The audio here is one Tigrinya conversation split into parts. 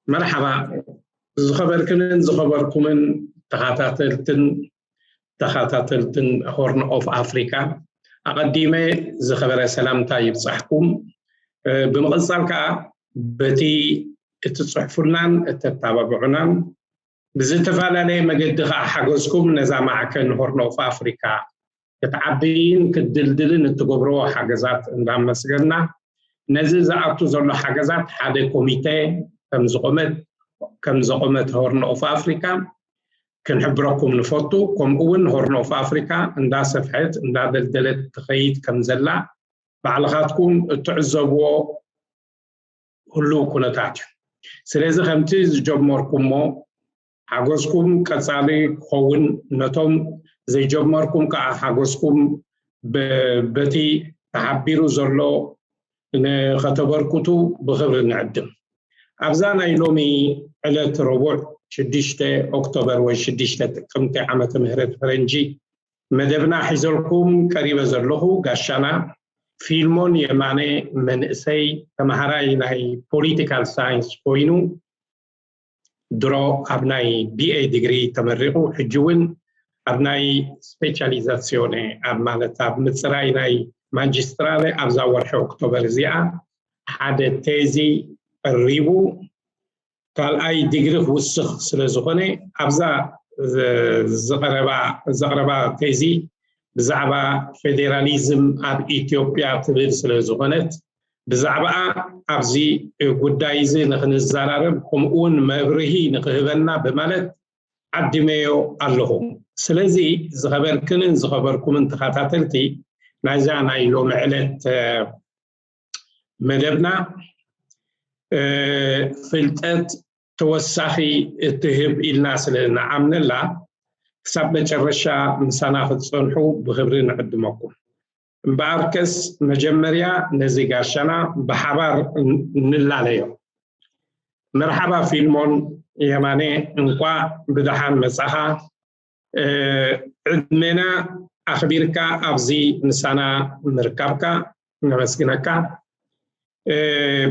መርሓባ። ዝኸበርክንን ዝኸበርኩምን ተኸታተልትን ተኸታተልትን ሆርን ኦፍ ኣፍሪካ፣ ኣቐዲመ ዝኸበረ ሰላምታ ይብጻሕኩም። ብምቕጻል ከኣ በቲ እትጽሕፉልናን እተተባብዑናን ብዝተፈላለየ መገዲ ከኣ ሓገዝኩም ነዛ ማዕከን ሆርን ኦፍ ኣፍሪካ ክትዓብይን ክትድልድልን እትገብርዎ ሓገዛት እንዳመስገና፣ ነዚ ዝኣቱ ዘሎ ሓገዛት ሓደ ኮሚቴ ከም ዝቆመት ከም ዘቆመት ሆርን ኦፍ ኣፍሪካ ክንሕብረኩም ንፈቱ። ከምኡ እውን ሆርን ኦፍ ኣፍሪካ እንዳሰፍሐት እንዳደልደለት ትኸይድ ከም ዘላ ባዕልኻትኩም እትዕዘብዎ ህሉው ኩነታት እዩ። ስለዚ ከምቲ ዝጀመርኩሞ ሓጎስኩም ቀጻሊ ክኸውን፣ ነቶም ዘይጀመርኩም ከዓ ሓጎስኩም በቲ ተሓቢሩ ዘሎ ንኸተበርክቱ ብኽብሪ ንዕድም። ኣብዛ ናይ ሎሚ ዕለት ረቡዕ ሽዱሽተ ኦክቶበር ወይ ሽዱሽተ ጥቅምቲ ዓመተ ምህረት ፈረንጂ መደብና ሒዘልኩም ቀሪበ ዘለኹ ጋሻና ፊልሞን የማነ መንእሰይ ተምሃራይ ናይ ፖሊቲካል ሳይንስ ኮይኑ ድሮ ኣብ ናይ ቢኤ ዲግሪ ተመሪቑ ሕጂ እውን ኣብ ናይ ስፔሻሊዛሲዮነ ኣብ ማለት ኣብ ምፅራይ ናይ ማጅስትራለ ኣብዛ ወርሒ ኦክቶበር እዚኣ ሓደ ቴዚ ቀሪቡ ካልኣይ ዲግሪ ክውስኽ ስለ ዝኾነ ኣብዛ ዘቕረባ ቴዚ ብዛዕባ ፌዴራሊዝም ኣብ ኢትዮጵያ ትብል ስለ ዝኾነት ብዛዕባኣ ኣብዚ ጉዳይ እዚ ንክንዘራረብ ከምኡውን መብርሂ ንክህበና ብማለት ዓዲመዮ ኣለኹ። ስለዚ ዝኸበርክንን ዝኸበርኩምን ተኸታተልቲ ናይዛ ናይ ሎሚ ዕለት መደብና ፍልጠት ተወሳኺ እትህብ ኢልና ስለ ንዓምነላ ክሳብ መጨረሻ ምሳና ክትፀንሑ ብክብሪ ንዕድመኩም። እምበኣርከስ መጀመርያ ነዚ ጋሻና ብሓባር ንላለዮ። መርሓባ ፊልሞን የማነ፣ እንቋዕ ብደሓን መጻኻ። ዕድሜና ኣኽቢርካ ኣብዚ ምሳና ምርካብካ ነመስግነካ።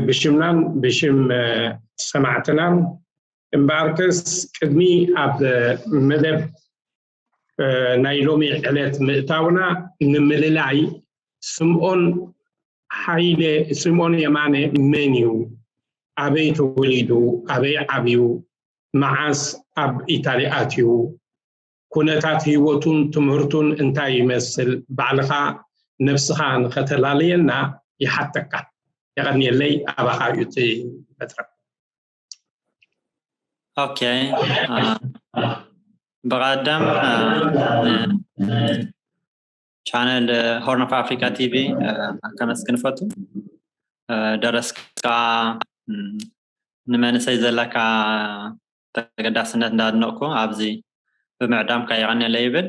ብሽምናን ብሽም ሰማዕትናን። እምበኣርከስ ቅድሚ ኣብ መደብ ናይ ሎሚ ዕለት ምእታውና ንምልላይ ስምኦን ሓይለ ስምኦን የማነ መን እዩ? ኣበይ ተወሊዱ? ኣበይ ዓብዩ? መዓስ ኣብ ኢታሊ ኣትዩ? ኩነታት ህይወቱን ትምህርቱን እንታይ ይመስል? ባዕልኻ ነብስኻ ንኸተላለየና ይሓተካ። የቐንየለይ። ኣባኻ እዩ እቲ መድረክ። ኦኬ። ብቐደም ቻነል ሆርን ኦፍ ኣፍሪካ ቲቪ ከመስግን ፈቱ። ደረስካ ንመንእሰይ ዘለካ ተገዳስነት እንዳድነቕኩ ኣብዚ ብምዕዳምካ የቐንየለይ ይብል።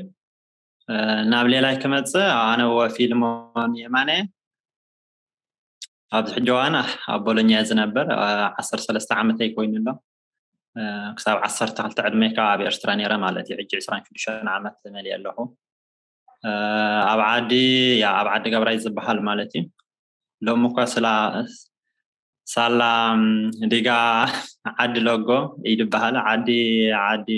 ናብ ሌላይ ክመፅእ ኣነ ወፊልሞን የማነ ኣብዚ ሕጂ እዋን ኣብ ቦሎኛ ዝነበር ዓሰርተ ሰለስተ ዓመተይ ኮይኑ ኣሎ። ክሳብ ዓሰርተ ክልተ ዕድመይ ከዓ ኣብ ኤርትራ ነይረ ማለት እዩ። ሕጂ ዕስራን ሽዱሽተን ዓመት መሊአ ኣለኹ። ኣብ ዓዲ ያ ኣብ ዓዲ ገብራይ ዝበሃል ማለት እዩ። ሎሚ እኳ ስላ ሳላ ዲጋ ዓዲ ሎጎ ይድበሃል። ዓዲ ዓዲ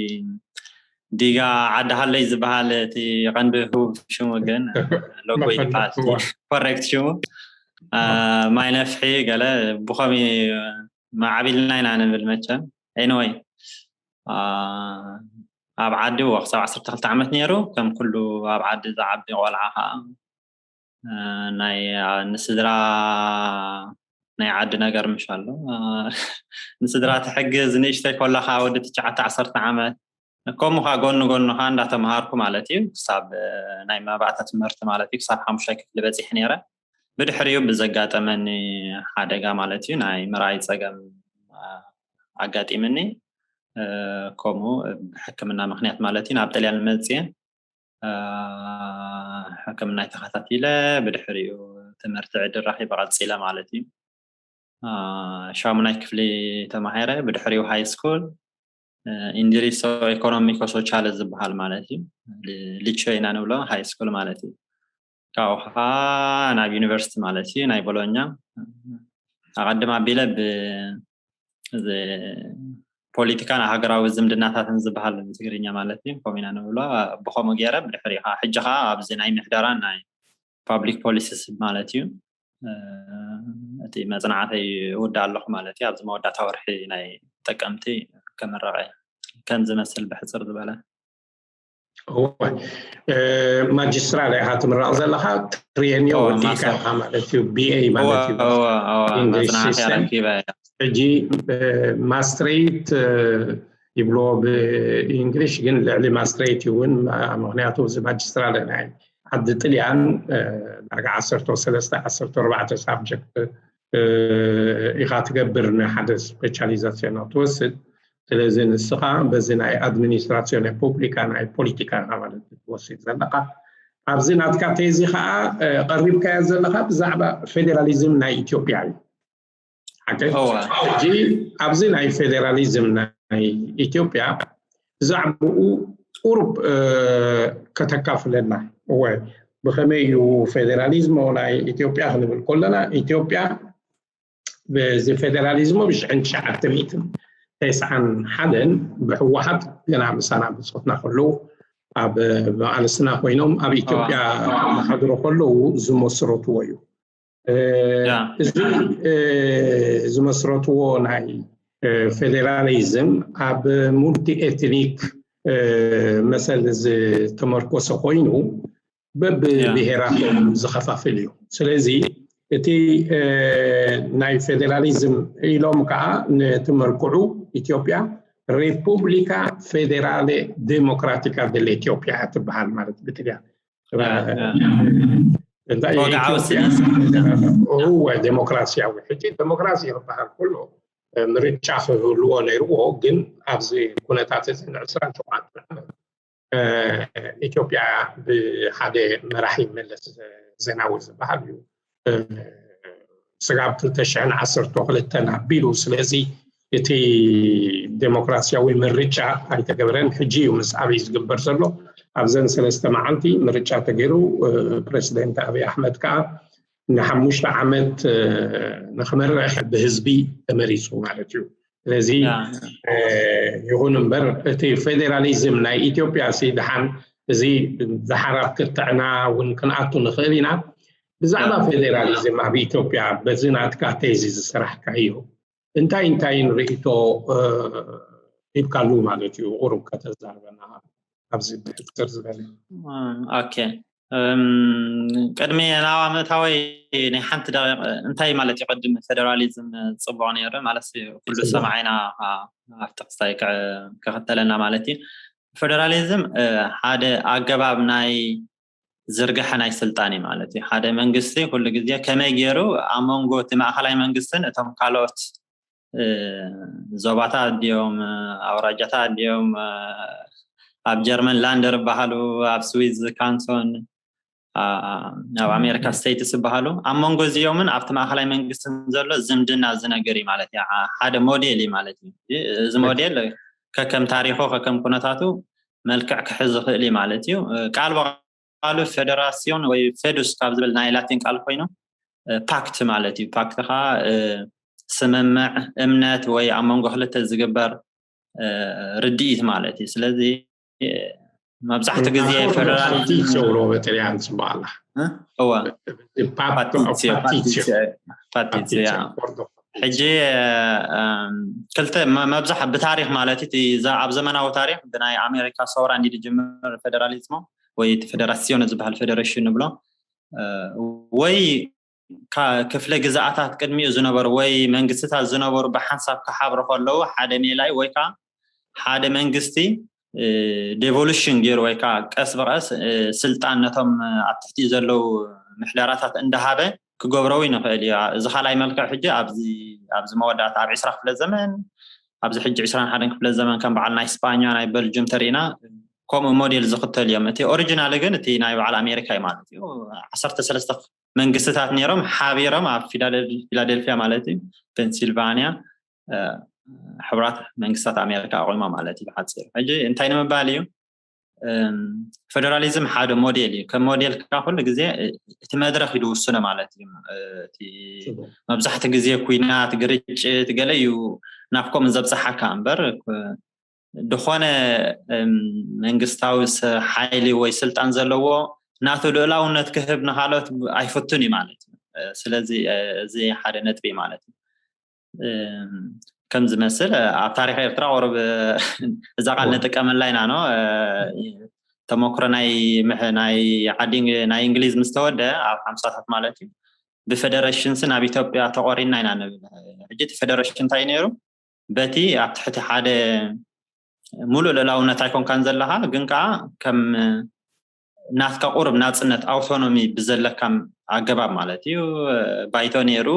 ዲጋ ዓዲ ሃለይ ዝበሃል እቲ ቀንዲ ህቡብ ሽሙ ግን ሎጎ ይበሃል። ኮሬክት ሽሙ ማይ ነፍሒ ገለ ብኸሚ ማዕቢልና ኢና ንብል መቸም። ኤኒወይ ኣብ ዓዲ ወ ክሳብ ዓሰርተ ክልተ ዓመት ነይሩ ከም ኩሉ ኣብ ዓዲ ዝዓቢ ቆልዓ ከዓ ናይ ንስድራ ናይ ዓዲ ነገር ምሽ ኣሎ። ንስድራ ትሕግዝ ንእሽተይ ኮለኻ ወዲ ትሽዓተ ዓሰርተ ዓመት ከምኡ ኸዓ ጎኒ ጎኒ ኸዓ እንዳተምሃርኩ ማለት እዩ ክሳብ ናይ መባእታ ትምህርቲ ማለት እዩ ክሳብ ሓሙሻይ ክፍሊ በፂሐ ነይረ። ብድሕሪኡ ብዘጋጠመኒ ሓደጋ ማለት እዩ ናይ ምርኣይ ፀገም ኣጋጢምኒ። ከምኡ ብሕክምና ምክንያት ማለት እዩ ናብ ጥልያን መፅየ ሕክምናይ ተኸታቲለ ብድሕሪኡ ትምህርቲ ዕድል ረኺበ ቀፂለ ማለት እዩ። ሻሙናይ ክፍሊ ተማሂረ ብድሕሪኡ ሃይ ስኩል ኢንድሪሶ ኤኮኖሚኮ ሶቻለ ዝበሃል ማለት እዩ ሊቾ ኢና ንብሎ ሃይ ስኩል ማለት እዩ። ካብኡ ከዓ ናብ ዩኒቨርሲቲ ማለት እዩ ናይ ቦሎኛ ኣቐድም ኣቢለ ብ እዚ ፖለቲካን ሃገራዊ ዝምድናታትን ዝበሃል ብትግርኛ ማለት እዩ፣ ከምኡ ኢና ንብሎ። ብኸምኡ ገይረ ብድሕሪ ከዓ፣ ሕጂ ከዓ ኣብዚ ናይ ምሕደራን ናይ ፓብሊክ ፖሊሲስ ማለት እዩ፣ እቲ መፅናዕተይ እውዳእ ኣለኹ ማለት እዩ። ኣብዚ መወዳእታ ወርሒ ናይ ጥቅምቲ ክምረቕ እየ። ከም ዝመስል ብሕፅር ዝበለ። እወ፣ ማጅስትራል ኢኻ ትምረቕ ዘለኻ። ትሪየንዮ ወዲእካ ኢኻ ማለት እዩ። ቢኤ ማለት እዩ። መፅናዕቲ ኣረኪበ። ሕጂ ማስትሬት ይብልዎ ብእንግሊሽ፣ ግን ልዕሊ ማስትሬት እዩ እውን። ምክንያቱ እዚ ማጅስትራል ናይ ዓዲ ጥልያን ዳርጋ ዓሰርተ ሰለስተ ዓሰርተ ኣርባዕተ ሳብጀክት ኢኻ ትገብር ንሓደ ስፔሻሊዛሲዮን ክትወስድ። ስለዚ ንስኻ በዚ ናይ ኣድሚኒስትራሲዮን ፑብሊካ ናይ ፖለቲካ ኢኻ ማለት ትወስድ ዘለኻ። ኣብዚ ናትካ ቴዚ ከዓ ቀሪብካዮ ዘለኻ ብዛዕባ ፌዴራሊዝም ናይ ኢትዮጵያ እዩ። ሕጂ ኣብዚ ናይ ፌዴራሊዝም ናይ ኢትዮጵያ ብዛዕባኡ ቁሩብ ከተካፍለና። እወ፣ ብኸመይ እዩ ፌዴራሊዝሞ ናይ ኢትዮጵያ ክንብል ከለና፣ ኢትዮጵያ ብዚ ፌዴራሊዝሞ ብሽሕን ትሽዓተ ሚእትን ተስዓን ሓደን ብህወሓት ገና ምሳና ብፆትና ከለዉ፣ ኣብ መቓልስና ኮይኖም ኣብ ኢትዮጵያ መሓድሮ ከለዉ ዝመስረትዎ እዩ። እዚ ዝመስረትዎ ናይ ፌዴራሊዝም ኣብ ሙልቲ ኤትኒክ መሰል ዝተመርኮሰ ኮይኑ፣ በብብሄራቶም ዝኸፋፍል እዩ። ስለዚ እቲ ናይ ፌዴራሊዝም ኢሎም ከዓ ነቲ መልክዑ ኢትዮጵያ ሬፑብሊካ ፌዴራሌ ዴሞክራቲካ ደለ ኢትዮጵያ ትበሃል ማለት ብትግርኛ። እወ፣ ዴሞክራሲያዊ። ሕጂ ዴሞክራሲ ይበሃል ከሎ ምርጫ ክህልዎ ነይርዎ፣ ግን ኣብዚ ኩነታት እዚ ንዕስራን ሸውዓተን ዓመት ኢትዮጵያ ብሓደ መራሒ መለስ ዜናዊ ዝበሃል እዩ ስጋብ ክልተ ሽሕን ዓሰርተ ክልተን ኣቢሉ። ስለዚ እቲ ዴሞክራሲያዊ ምርጫ ኣይተገብረን። ሕጂ እዩ ምስ ኣብይ ዝግበር ዘሎ። ኣብዘን ሰለስተ መዓልቲ ምርጫ ተገይሩ፣ ፕረሲደንት ኣብይ ኣሕመድ ከዓ ንሓሙሽተ ዓመት ንክመርሕ ብህዝቢ ተመሪፁ ማለት እዩ። ስለዚ ይኹን እምበር እቲ ፌዴራሊዝም ናይ ኢትዮጵያ ሲ ድሓን እዚ ድሓር ኣብ ክትዕና እውን ክንኣቱ ንኽእል ኢና። ብዛዕባ ፌዴራሊዝም ኣብ ኢትዮጵያ በዚ ናትካ ቴዚ ዝሰራሕካዮ እንታይ እንታይን ርእይቶ ሂብካሉ ማለት እዩ? ቁሩብ ከተዛርበና ኣብዚ ብሕፅር ዝበለ። ኦኬ፣ ቅድሚ ናባ ምእታወይ ናይ ሓንቲ ደቂቕ እንታይ ማለት እዩ ቅድም ፌደራሊዝም ፅቡቕ ነይሩ ማለት ኩሉ ሰማዒና ኣብቲ ክስታይ ክኽተለና ማለት እዩ። ፌደራሊዝም ሓደ ኣገባብ ናይ ዝርግሐ ናይ ስልጣን እዩ ማለት እዩ። ሓደ መንግስቲ ኩሉ ግዜ ከመይ ገይሩ ኣብ መንጎ እቲ ማእኸላይ መንግስትን እቶም ካልኦት ዞባታት ድዮም፣ ኣውራጃታት ድዮም፣ ኣብ ጀርመን ላንደር ዝበሃሉ፣ ኣብ ስዊዝ ካንቶን፣ ኣብ ኣሜሪካ ስቴትስ ዝበሃሉ፣ ኣብ መንጎ እዚኦምን ኣብቲ ማእኸላይ መንግስትን ዘሎ ዝምድና ዝነገር እዩ ማለት እዩ። ሓደ ሞዴል እዩ ማለት እዩ። እዚ ሞዴል ከከም ታሪኹ ከከም ኩነታቱ መልክዕ ክሕዝ ይኽእል እዩ ማለት እዩ። ቃል ቃሉ ፌደራሲዮን ወይ ፌዱስ ካብ ዝብል ናይ ላቲን ቃል ኮይኑ ፓክት ማለት እዩ። ፓክት ከዓ ስምምዕ፣ እምነት ወይ ኣብ መንጎ ክልተ ዝግበር ርድኢት ማለት እዩ። ስለዚ መብዛሕትኡ ግዜ ፌደራል ፓቲትዮ ብሎ በጥልያን ፅቡቅ ኣላ። እወ ፓቲትዮ ፓቲትዮ። ሕጂ ክልተ መብዛሕ ብታሪክ ማለት እዩ። ኣብ ዘመናዊ ታሪክ ብናይ ኣሜሪካ ሰውራ እንዲ ዝጅምር ፌደራሊዝሞ ወይ እቲ ፌደራሲዮን ዝበሃል ፌደሬሽን ንብሎ ወይ ክፍለ ግዛኣታት ቅድሚኡ ዝነበሩ ወይ መንግስትታት ዝነበሩ ብሓንሳብ ክሓብሩ ከለዉ ሓደ ሜላይ ወይ ከዓ ሓደ መንግስቲ ዴቮሉሽን ገይሩ ወይ ከዓ ቀስ ብቀስ ስልጣን ነቶም ኣብ ትሕቲ ዘለዉ ምሕደራታት እንዳሃበ ክገብረዊ ንኽእል እዩ። እዚ ካልኣይ መልክዕ ሕጂ ኣብዚ መወዳእታ ኣብ ዕስራ ክፍለ ዘመን ኣብዚ ሕጂ ዕስራን ሓደን ክፍለ ዘመን ከም በዓል ናይ ስጳኛ ናይ በልጁም ተሪእና ከምኡ ሞዴል ዝኽተል እዮም። እቲ ኦሪጂናል ግን እቲ ናይ በዓል ኣሜሪካ እዩ ማለት እዩ። ዓሰርተ ሰለስተ መንግስትታት ነይሮም ሓቢሮም ኣብ ፊላደልፊያ ማለት እዩ ፔንሲልቫኒያ ሕቡራት መንግስታት ኣሜሪካ ኣቑማ ማለት እዩ ብሓፂሩ። ሕጂ እንታይ ንምባል እዩ ፌደራሊዝም ሓደ ሞዴል እዩ። ከም ሞዴል ከዓ ኩሉ ግዜ እቲ መድረክ እዩ ዝውስኖ ማለት እዩ። መብዛሕቲ ግዜ ኩናት፣ ግርጭት ገለ እዩ ናፍቆም ዘብፅሓካ እምበር፣ ድኾነ መንግስታዊ ሓይሊ ወይ ስልጣን ዘለዎ ናቱ ልእላውነት ክህብ ንካልኦት ኣይፈቱን እዩ ማለት እዩ። ስለዚ እዚ ሓደ ነጥቢ ማለት እዩ። ከም ዝመስል ኣብ ታሪክ ኤርትራ ቁሩብ እዛ ቃል ንጥቀመላ ኢና። ኖ ተመክሮ ናይ ናይ ዓዲ ናይ እንግሊዝ ምስ ተወደ ኣብ ሓምሳታት ማለት እዩ፣ ብፌደሬሽንስ ናብ ኢትዮጵያ ተቆሪና ኢና ንብል። ሕጂ እቲ ፌደሬሽን እንታይ ነይሩ? በቲ ኣብ ትሕቲ ሓደ ሙሉእ ልእላውነት ኣይኮንካን ዘለካ፣ ግን ከዓ ከም ናትካ ቁሩብ ናፅነት ኣውቶኖሚ ብዘለካ ኣገባብ ማለት እዩ። ባይቶ ነይሩ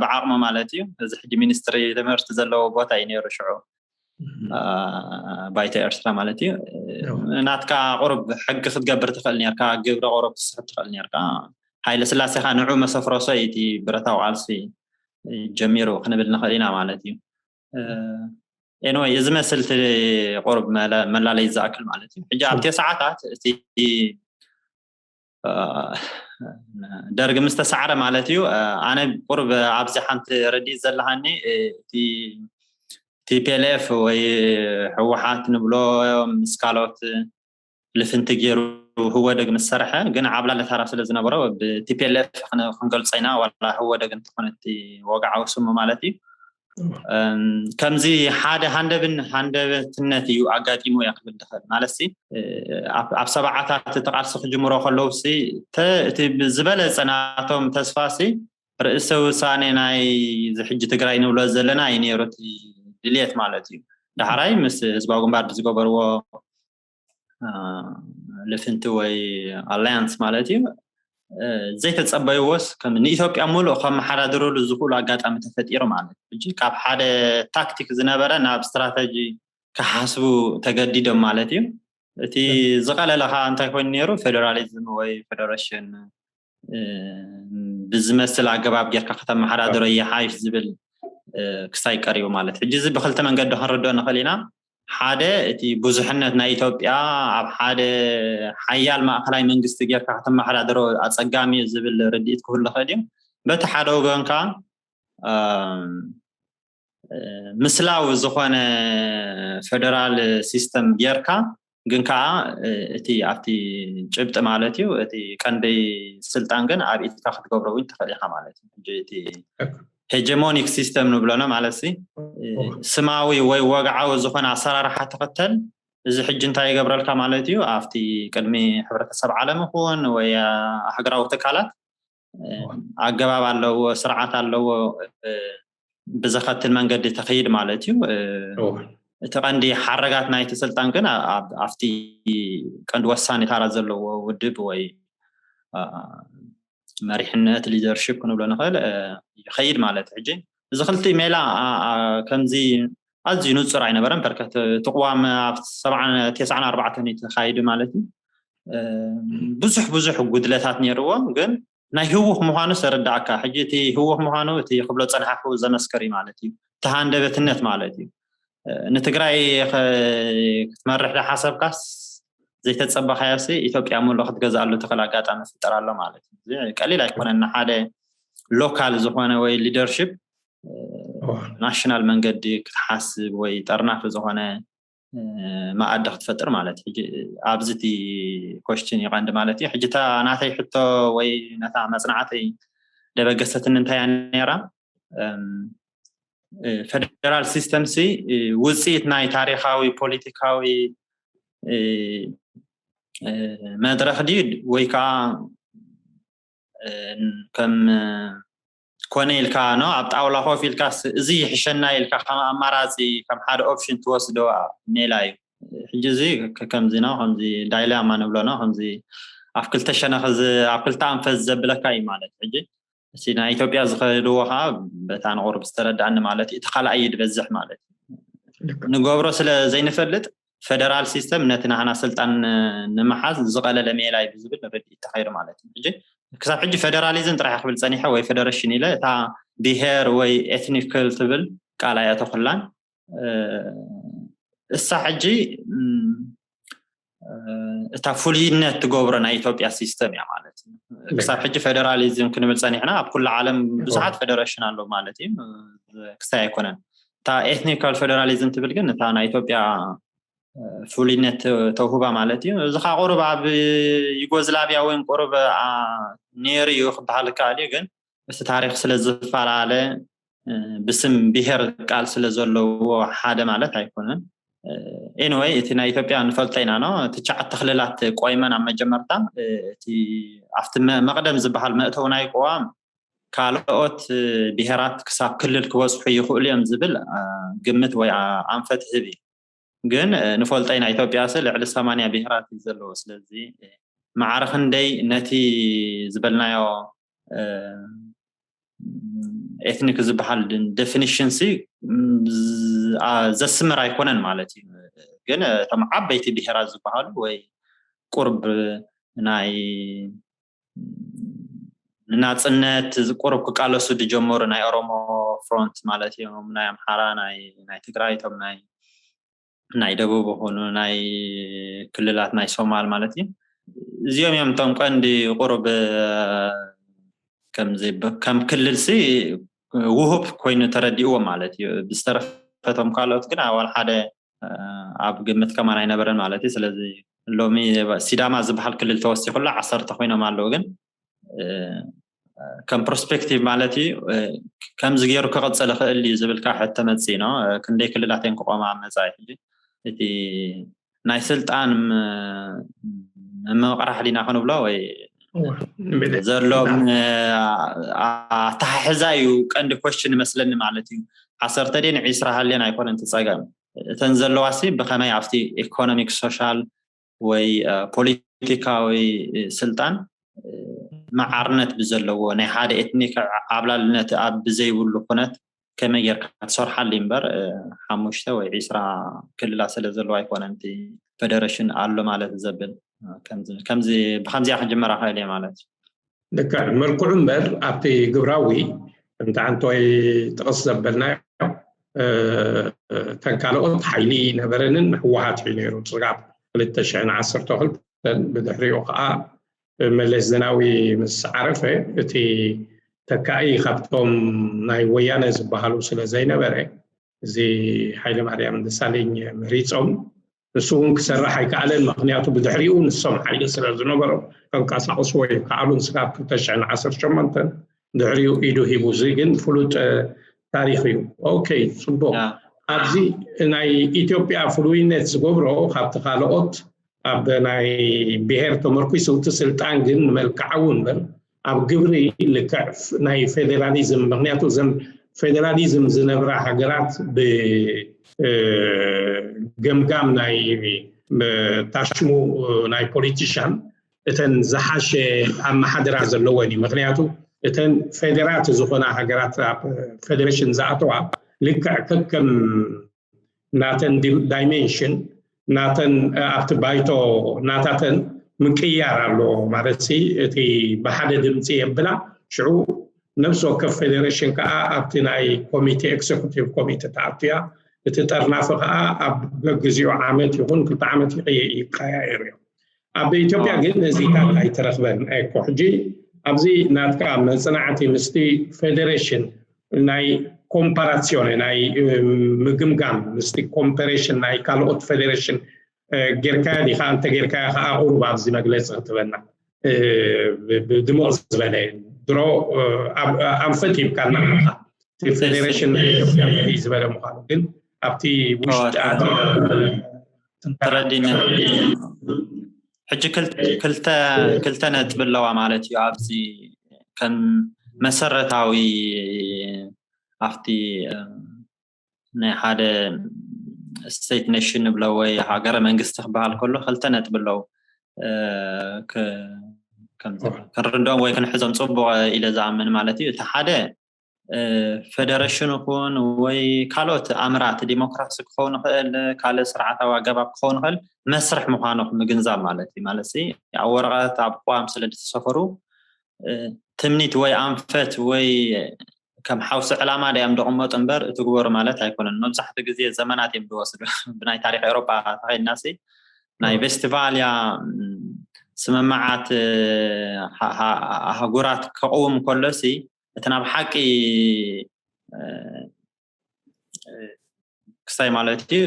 ብዓቕሙ ማለት እዩ። እዚ ሕጂ ሚኒስትሪ ትምህርቲ ዘለዎ ቦታ እዩ ነይሩ ሽዑ ባይቶ ኤርትራ ማለት እዩ። ናትካ ቁሩብ ሕጊ ክትገብር ትኽእል ነርካ፣ ግብሪ ቁሩብ ትስሕብ ትኽእል ነርካ። ሃይለ ስላሴ ከ ንዑ መሰፍረሶ እዩ እቲ ብረታዊ ቃልሲ ጀሚሩ ክንብል ንኽእል ኢና ማለት እዩ። ኤንወይ እዚ መስል እቲ ቁሩብ መላለይ ዝኣክል ማለት እዩ። ሕጂ ኣብቲ ሰዓታት እቲ ደርግ ምስ ተሳዕረ ማለት እዩ። ኣነ ቁሩብ ኣብዚ ሓንቲ ረድእ ዘለሃኒ እቲ ቲፒኤልኤፍ ወይ ህወሓት ንብሎ ምስ ካልኦት ልፍንቲ ገይሩ ህወደግ ምስ ሰርሐ ግን ዓብላለ ታራ ስለ ዝነበሮ ብቲፒኤልኤፍ ክንገልጾ ኢና፣ ዋላ ህወደግ እንተኾነ እቲ ወግዓዊ ስሙ ማለት እዩ። ከምዚ ሓደ ሃንደብን ሃንደበትነት እዩ ኣጋጢሙ እያ ክብል ድኽእል ማለት ሲ ኣብ ሰብዓታት እቲ ቃልሲ ክጅምሮ ከለዉ ሲ እቲ ዝበለፀ ናቶም ተስፋ ሲ ርእሰ ውሳኔ ናይ ዝሕጂ ትግራይ ንብሎ ዘለና እዩ ነይሩ እቲ ድልየት ማለት እዩ። ዳሕራይ ምስ ህዝባዊ ግንባር ብዝገበርዎ ልፍንቲ ወይ ኣላያንስ ማለት እዩ ዘይተፀበይዎስ ከም ንኢትዮጵያ ሙሉእ ከመሓዳድርሉ ዝኽእሉ ኣጋጣሚ ተፈጢሩ ማለት እዩ። ካብ ሓደ ታክቲክ ዝነበረ ናብ ስትራተጂ ክሓስቡ ተገዲዶም ማለት እዩ። እቲ ዝቐለለ ከዓ እንታይ ኮይኑ ነይሩ? ፌደራሊዝም ወይ ፌደሬሽን ብዝመስል ኣገባብ ጌርካ ከተመሓዳድሮ ይሓይሽ ዝብል ክሳይ ቀሪቡ ማለት። ሕጂ እዚ ብክልተ መንገዲ ክንርድኦ ንኽእል ኢና። ሓደ እቲ ብዙሕነት ናይ ኢትዮጵያ ኣብ ሓደ ሓያል ማእከላይ መንግስቲ ጌርካ ከተመሓዳድሮ ኣፀጋሚ እዩ ዝብል ርድኢት ክህሉ ይኽእል እዩ። በቲ ሓደ ወገን ከዓ ምስላዊ ዝኾነ ፌደራል ሲስተም ጌርካ ግን ከዓ እቲ ኣብቲ ጭብጢ ማለት እዩ እቲ ቀንዲ ስልጣን ግን ኣብ ኢድካ ክትገብሮ እውን ትኽእል ኢኻ ማለት እዩ። ሕጂ እቲ ሄጀሞኒክ ሲስተም ንብሎና ማለት ሲ ስማዊ ወይ ወግዓዊ ዝኾነ ኣሰራርሓ ትኽተል። እዚ ሕጂ እንታይ ይገብረልካ ማለት እዩ? ኣብቲ ቅድሚ ሕብረተሰብ ዓለም ይኹን ወይ ኣህግራዊ ትካላት ኣገባብ ኣለዎ፣ ስርዓት ኣለዎ። ብዘኸትል መንገዲ ተኸይድ ማለት እዩ። እቲ ቀንዲ ሓረጋት ናይቲ ስልጣን ግን ኣብቲ ቀንዲ ወሳኒ ታራ ዘለዎ ውድብ ወይ መሪሕነት ሊደርሽፕ ክንብሎ ንኽእል ይኸይድ ማለት። ሕጂ እዚ ክልቲ ሜላ ከምዚ ኣዝዩ ንፁር ኣይነበረን። በርከት እቲ ቅዋም ኣብ ሰብዓን ተስዓን ኣርባዕተን እዩ ተኻይዱ ማለት እዩ። ብዙሕ ብዙሕ ጉድለታት ነይርዎ፣ ግን ናይ ህውኽ ምዃኑ ዘረዳእካ። ሕጂ እቲ ህውኽ ምዃኑ እቲ ክብሎ ፀንሓኹ ዘመስከር እዩ ማለት እዩ። እቲ ሃንደበትነት ማለት እዩ። ንትግራይ ክትመርሕ ዳሓሰብካስ ዘይተፀበኻዮሲ ኢትዮጵያ ሙሉ ክትገዝኣሉ ትኽእል ኣጋጣሚ ፍጠር ኣሎ ማለት እዩ። ቀሊል ኣይኮነን ንሓደ ሎካል ዝኾነ ወይ ሊደርሽፕ ናሽናል መንገዲ ክትሓስብ ወይ ጠርናፊ ዝኾነ መኣዲ ክትፈጥር ማለት። ኣብዚ እቲ ኮስችን ይቐንዲ ማለት እዩ። ሕጂ እታ ናተይ ሕቶ ወይ ነታ መፅናዕተይ ደበገሰትኒ እንታይ እያ ነራ? ፌደራል ሲስተም ሲ ውፅኢት ናይ ታሪካዊ ፖለቲካዊ መድረክ ድዩ ወይ ከዓ ከም ኮነ ኢልካ ኖ ኣብ ጣውላ ኮፍ ኢልካ እዚ ይሕሸና ኢልካ ከም ኣማራፂ ከም ሓደ ኦፕሽን ትወስዶ ሜላ እዩ። ሕጂ እዚ ከምዚ ነው ከምዚ ዳይላማ ንብሎ ነው ከምዚ ኣብ ክልተ ሸነኽ ኣብ ክልተ ኣንፈት ዘብለካ እዩ ማለት። ሕጂ እቲ ናይ ኢትዮጵያ ዝኸድዎ ከዓ በታ ንቁሩብ ዝተረዳእኒ ማለት እዩ እቲ ካልኣይ እዩ ዝበዝሕ ማለት እዩ። ንገብሮ ስለ ዘይንፈልጥ ፌደራል ሲስተም ነቲ ናህና ስልጣን ንምሓዝ ዝቐለለ ሜላ እዩ ብዝብል ርድኢት ተኸይዱ ማለት እዩ። ሕጂ ክሳብ ሕጂ ፌደራሊዝም ጥራሕ ክብል ፀኒሐ ወይ ፌደሬሽን ኢለ እታ ብሄር ወይ ኤትኒክል ትብል ቃል ኣይኣተኹላን። እሳ ሕጂ እታ ፍሉይነት ትገብሮ ናይ ኢትዮጵያ ሲስተም እያ ማለት እዩ። ክሳብ ሕጂ ፌደራሊዝም ክንብል ፀኒሕና ኣብ ኩሉ ዓለም ብዙሓት ፌደሬሽን ኣሎ ማለት እዩ። ክሳይ ኣይኮነን እታ ኤትኒካል ፌደራሊዝም ትብል ግን እታ ናይ ኢትዮጵያ ፍሉይነት ተውህባ ማለት እዩ። እዚ ከዓ ቁሩብ ኣብ ዩጎዝላቪያ እውን ቁሩብ ነይሩ እዩ ክበሃል ይከኣል እዩ። ግን እቲ ታሪክ ስለ ዝፈላለ ብስም ብሄር ቃል ስለ ዘለዎ ሓደ ማለት ኣይኮነን። ኤኒወይ እቲ ናይ ኢትዮጵያ ንፈልጦ ኢና ነው። ትሽዓተ ክልላት ቆይመን ኣብ መጀመርታ እቲ ኣብቲ መቅደም ዝበሃል መእተው ናይ ቅዋም ካልኦት ብሄራት ክሳብ ክልል ክበፅሑ ይኽእሉ እዮም ዝብል ግምት ወይ ኣንፈት ህብ እዩ። ግን ንፈልጦ ኢና ኢትዮጵያ ስ ልዕሊ ሰማንያ ብሄራት እዩ ዘለዎ። ስለዚ ማዕረ ክንደይ ነቲ ዝበልናዮ ኤትኒክ ዝበሃል ዴፊኒሽን ሲ ዘስምር ኣይኮነን ማለት እዩ። ግን እቶም ዓበይቲ ብሄራት ዝበሃሉ ወይ ቁርብ ናይ ንናፅነት ቁሩብ ክቃለሱ ዝጀመሩ ናይ ኦሮሞ ፍሮንት ማለት እዮም፣ ናይ ኣምሓራ፣ ናይ ትግራይ፣ እቶም ናይ ደቡብ ይኹኑ ናይ ክልላት ናይ ሶማል ማለት እዩ። እዚኦም እዮም እቶም ቀንዲ ቁሩብ ከም ክልል ሲ ውሁብ ኮይኑ ተረዲእዎ ማለት እዩ። ብዝተረፈቶም ካልኦት ግን ኣዋል ሓደ ኣብ ግምት ከማን ኣይነበረን ማለት እዩ። ስለዚ ሎሚ ሲዳማ ዝበሃል ክልል ተወሲኹላ ዓሰርተ ኮይኖም ኣለዉ። ግን ከም ፕሮስፔክቲቭ ማለት እዩ ከምዚ ገይሩ ክቕፅል ይኽእል እዩ ዝብልካ ሕቶ መፅእ ነው። ክንደይ ክልላት እየን ክቆማ ኣብ መፃኢ ሕጂ እቲ ናይ ስልጣን ምምቕራሕ ዲና ክንብሎ ወይ ዘሎ ኣተሓሕዛ እዩ ቀንዲ ኮስችን ይመስለኒ ማለት እዩ። ዓሰርተ ደን ዒስራ ሃልየን ኣይኮነን እቲ ፀገም። እተን ዘለዋ ሲ ብኸመይ ኣብቲ ኢኮኖሚክ ሶሻል ወይ ፖለቲካዊ ስልጣን መዓርነት ብዘለዎ ናይ ሓደ ኤትኒክ ዓብላልነት ኣብ ብዘይብሉ ኩነት ከመይ ጌርካ ትሰርሓሉ እምበር ሓሙሽተ ወይ ዒስራ ክልላት ስለ ዘለዎ ኣይኮነን እቲ ፌደሬሽን ኣሎ ማለት ዘብል። ከምዚ ብከምዚኣ ክጅመር ኣኽእል እየ ማለት እዩ። ልክዕ መልክዑ እምበር ኣብቲ ግብራዊ እንተ ኣንቶይ ጥቕስ ዘበልናዮ እተን ካልኦት ሓይሊ ነበረንን ህወሓት እዩ ነይሩ ስጋብ ክልተ ሽሕን ዓሰርተ ክልተን ብድሕሪኡ ከዓ መለስ ዜናዊ ምስ ዓረፈ እቲ ተካኢ ካብቶም ናይ ወያነ ዝበሃሉ ስለ ዘይነበረ እዚ ሓይለ ማርያም ደሳለኝ መሪፆም ንሱ እውን ክሰርሕ ኣይከኣለን። ምክንያቱ ብድሕሪኡ ንሶም ሓይሊ ስለ ዝነበሮም ከንቀሳቅስዎ ይከኣሉ። ንስካብ ክልተ ሽሕን ዓሰርተ ሸሞንተን ድሕሪኡ ኢዱ ሂቡ። እዚ ግን ፍሉጥ ታሪክ እዩ። ኦኬ፣ ፅቡቅ። ኣብዚ ናይ ኢትዮጵያ ፍሉይነት ዝገብሮ ካብቲ ካልኦት ኣብ ናይ ብሄር ተመርኩሱ እቲ ስልጣን ግን ንመልክዓዊ እምበር ኣብ ግብሪ ልክዕ ናይ ፌዴራሊዝም፣ ምክንያቱ እዘን ፌዴራሊዝም ዝነብራ ሃገራት ብገምጋም ናይ ታሽሙ ናይ ፖለቲሻን እተን ዝሓሸ ኣመሓድራ ዘለወን እዩ። ምክንያቱ እተን ፌዴራት ዝኾና ሃገራት ኣብ ፌዴሬሽን ዝኣተዋ ልክዕ ከከም ናተን ዳይሜንሽን ናተን ኣብቲ ባይቶ ናታተን ምቅያር ኣለዎ ማለት ሲ እቲ ብሓደ ድምፂ የብላ። ሽዑ ነብሲ ወከፍ ፌዴሬሽን ከዓ ኣብቲ ናይ ኮሚቴ ኤክዘኩቲቭ ኮሚቴ ተኣትያ። እቲ ጠርናፊ ከዓ ኣብ ገግዚኡ ዓመት ይኹን ክልተ ዓመት ይቀያየር እዮም። ኣብ ኢትዮጵያ ግን ነዚታት ኣይተረክበን እኮ። ሕጂ ኣብዚ ናትካ መፅናዕቲ ምስቲ ፌዴሬሽን ናይ ኮምፓራሲዮን ናይ ምግምጋም ምስቲ ኮምፓሬሽን ናይ ካልኦት ፌዴሬሽን ጌርካዮ ዲካ? እንተ ጌርካዮ ከዓ ቁሩብ ኣብዚ መግለፂ ክትበና ድምቕ ዝበለ ድሮ ኣንፈት ሂብካና ኢኻ። እቲ ፌዴሬሽን ናይ ኢትዮጵያ ዝበለ ምዃኑ ግን ኣብቲ ውሽጢ ኣቲ ተረዲነ። ሕጂ ክልተ ነጥቢ ኣለዋ ማለት እዩ። ኣብዚ ከም መሰረታዊ ኣብቲ ናይ ሓደ ስቴት ኔሽን ንብሎ ወይ ሃገረ መንግስቲ ክበሃል ከሎ ክልተ ነጥቢ ኣለዉ። ክንርድኦም ወይ ክንሕዞም ፅቡቅ ኢለ ዝኣምን ማለት እዩ። እቲ ሓደ ፌደሬሽን ይኹን ወይ ካልኦት ኣምራት ዲሞክራሲ ክኸውን ይኽእል፣ ካልእ ስርዓታዊ ኣገባብ ክኸውን ይኽእል፣ መስርሕ ምዃኑ ምግንዛብ ማለት እዩ። ማለት ኣብ ወረቐት ኣብ ቅዋም ስለ ዝተሰፈሩ ትምኒት ወይ ኣንፈት ወይ ከም ሓውሲ ዕላማ ድያም ደቕመጡ እምበር እትግበሩ ማለት ኣይኮነን። መብዛሕትኡ ግዜ ዘመናት እዮም ዝወስዱ። ብናይ ታሪክ ኤውሮጳ ተኸይድናሲ ናይ ቬስትፋልያ ስምምዓት ኣህጉራት ከቕውም ከሎሲ እቲ ናብ ሓቂ ክስታይ ማለት እዩ።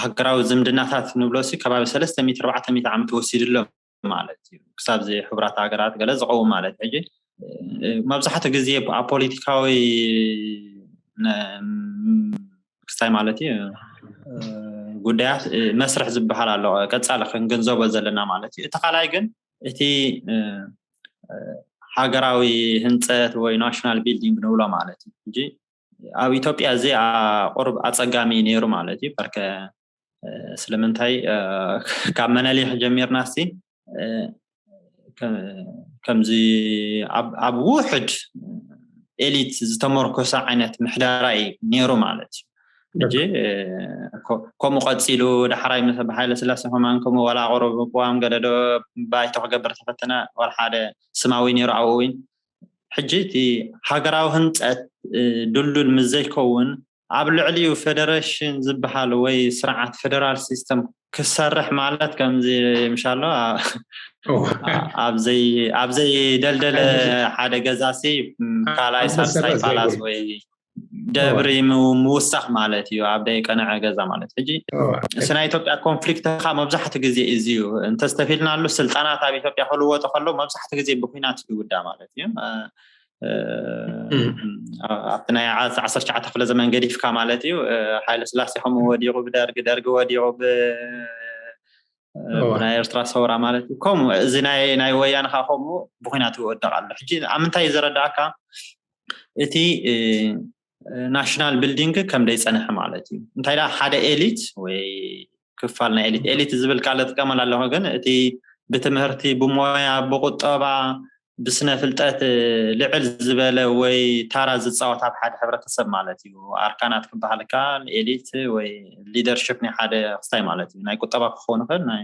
ሃገራዊ ዝምድናታት ንብሎ ሲ ከባቢ ሰለስተ ሚእቲ ኣርባዕተ ሚእቲ ዓመት ወሲድሎም ማለት እዩ። ክሳብ እዚ ሕቡራት ሃገራት ገለ ዝኸውን ማለት ሕጂ መብዛሕትኡ ግዜ ኣብ ፖለቲካዊ ክስታይ ማለት እዩ ጉዳያት መስርሕ ዝበሃል ኣሎ። ቀፃሊ ክንግንዘቦ ዘለና ማለት እዩ። እቲ ካልኣይ ግን እቲ ሃገራዊ ህንፀት ወይ ናሽናል ቢልዲንግ ንብሎ ማለት እዩ። ሕጂ ኣብ ኢትዮጵያ እዚ ቁሩብ ኣፀጋሚ ነይሩ ማለት እዩ። በርከ ስለምንታይ ካብ መነሊክ ጀሚርና ሲ ከምዚ ኣብ ውሕድ ኤሊት ዝተመርኮሰ ዓይነት ምሕደራ እዩ ነይሩ ማለት እዩ። ሕጂ ከምኡ ቀፂሉ ዳሕራይ ምስ ብሓይለ ስላሴ ከማን ከምኡ ዋላ ቁሩብ ቅዋም ገደዶ ባይቶ ክገብር ተፈተነ ዋላ ሓደ ስማዊ ነይሩ ኣብኡ እውን። ሕጂ እቲ ሃገራዊ ህንፀት ድልዱል ምስ ዘይከውን ኣብ ልዕሊኡ ፌደሬሽን ዝበሃል ወይ ስርዓት ፌደራል ሲስተም ክሰርሕ ማለት ከምዚ ምሻሎ ኣብ ዘይደልደለ ሓደ ገዛ ሲ ካልኣይ ሳልሳይ ፋላስ ወይ ደብሪ ምውሳኽ ማለት እዩ። ኣብ ደይ ቀነዐ ገዛ ማለት ሕጂ እስ ናይ ኢትዮጵያ ኮንፍሊክት ካ መብዛሕትኡ ግዜ እዚ እዩ። እንተስተፊልናሉ ስልጣናት ኣብ ኢትዮጵያ ክልወጡ ከለዉ መብዛሕትኡ ግዜ ብኩናት ይውዳ ማለት እዩ። ኣብቲ ናይ ዓሰርተ ትሽዓተ ክፍለ ዘመን ገዲፍካ ማለት እዩ። ሓይለ ስላሴ ከምኡ ወዲቑ ብደርጊ፣ ደርጊ ወዲቑ ብናይ ኤርትራ ሰውራ ማለት እዩ። ከምኡ እዚ ናይ ወያነ ከዓ ከምኡ ብኩናት ይወድቕ ኣሎ። ሕጂ ኣብ ምንታይ እዩ ዘረዳእካ እቲ ናሽናል ቢልዲንግ ከም ደይፀንሐ ማለት እዩ። እንታይ ዳ ሓደ ኤሊት ወይ ክፋል ናይ ኤሊት ኤሊት ዝብል ቃል እጥቀመላ ኣለኹ፣ ግን እቲ ብትምህርቲ ብሞያ ብቁጠባ ብስነ ፍልጠት ልዕል ዝበለ ወይ ታራ ዝፃወት ኣብ ሓደ ሕብረተሰብ ማለት እዩ። ኣርካናት ክበሃል ከ ኤሊት ወይ ሊደርሽፕ ናይ ሓደ ክስታይ ማለት እዩ። ናይ ቁጠባ ክኸውን ይኽእል ናይ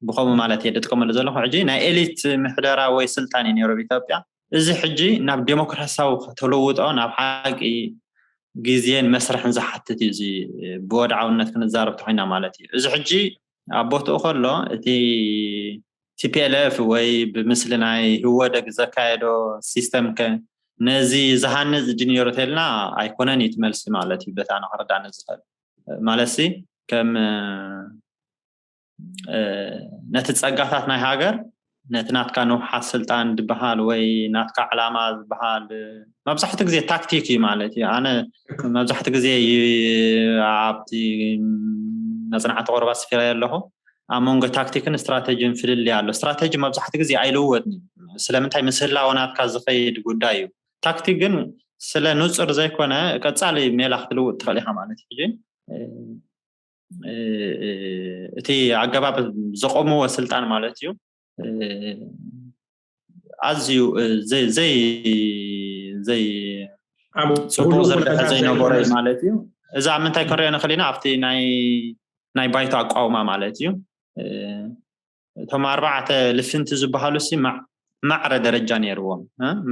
ብኸምኡ ማለት እየ ዝጥቀመሉ ዘለኹ። ሕጂ ናይ ኤሊት ምሕደራ ወይ ስልጣን እዩ ነይሩ ኣብ ኢትዮጵያ። እዚ ሕጂ ናብ ዴሞክራሲያዊ ከተለውጦ ናብ ሓቂ ግዜን መስርሕን ዝሓትት እዩ። እዚ ብወድዓውነት ክንዛረብ ተኮይና ማለት እዩ። እዚ ሕጂ ኣብ ቦትኡ ከሎ እቲ ቲፒኤልኤፍ ወይ ብምስሊ ናይ ህወደግ ዘካየዶ ሲስተም ከ ነዚ ዝሃንፅ ድንዮሮ ተልና ኣይኮነን እዩ ትመልሲ ማለት እዩ። በታ ንክረዳኒ ዝኽእል ማለት ሲ ከም ነቲ ጸጋታት ናይ ሃገር ነቲ ናትካ ንውሓት ስልጣን ዝበሃል ወይ ናትካ ዕላማ ዝበሃል መብዛሕትኡ ግዜ ታክቲክ እዩ ማለት እዩ። ኣነ መብዛሕትኡ ግዜ ኣብቲ መጽናዕቲ ቁሩብ ኣስፊረ ኣለኹ። ኣብ መንጎ ታክቲክን ስትራተጂን ፍልልይ ኣሎ። ስትራተጂ መብዛሕትኡ ግዜ ኣይልወጥን እዩ። ስለምንታይ? ምስ ህላወ ናትካ ዝኸይድ ጉዳይ እዩ። ታክቲክ ግን ስለ ንጹር ዘይኮነ ቀጻሊ ሜላ ክትልውጥ ትኽእል ኢኻ ማለት እዩ። ሕጂ እቲ ኣገባብ ዘቆምዎ ስልጣን ማለት እዩ ኣዝዩ ዘይ ዘይ ዘይ ጽቡቅ ዝርግሐ ዘይነበረ ማለት እዩ። እዚ ኣብ ምንታይ ክንሪኦ ንኽእል ኢና? ኣብቲ ናይ ናይ ባይቶ ኣቋውማ ማለት እዩ። እቶም ኣርባዕተ ልፍንቲ ዝበሃሉ ሲ ማዕረ ደረጃ ነይርዎም።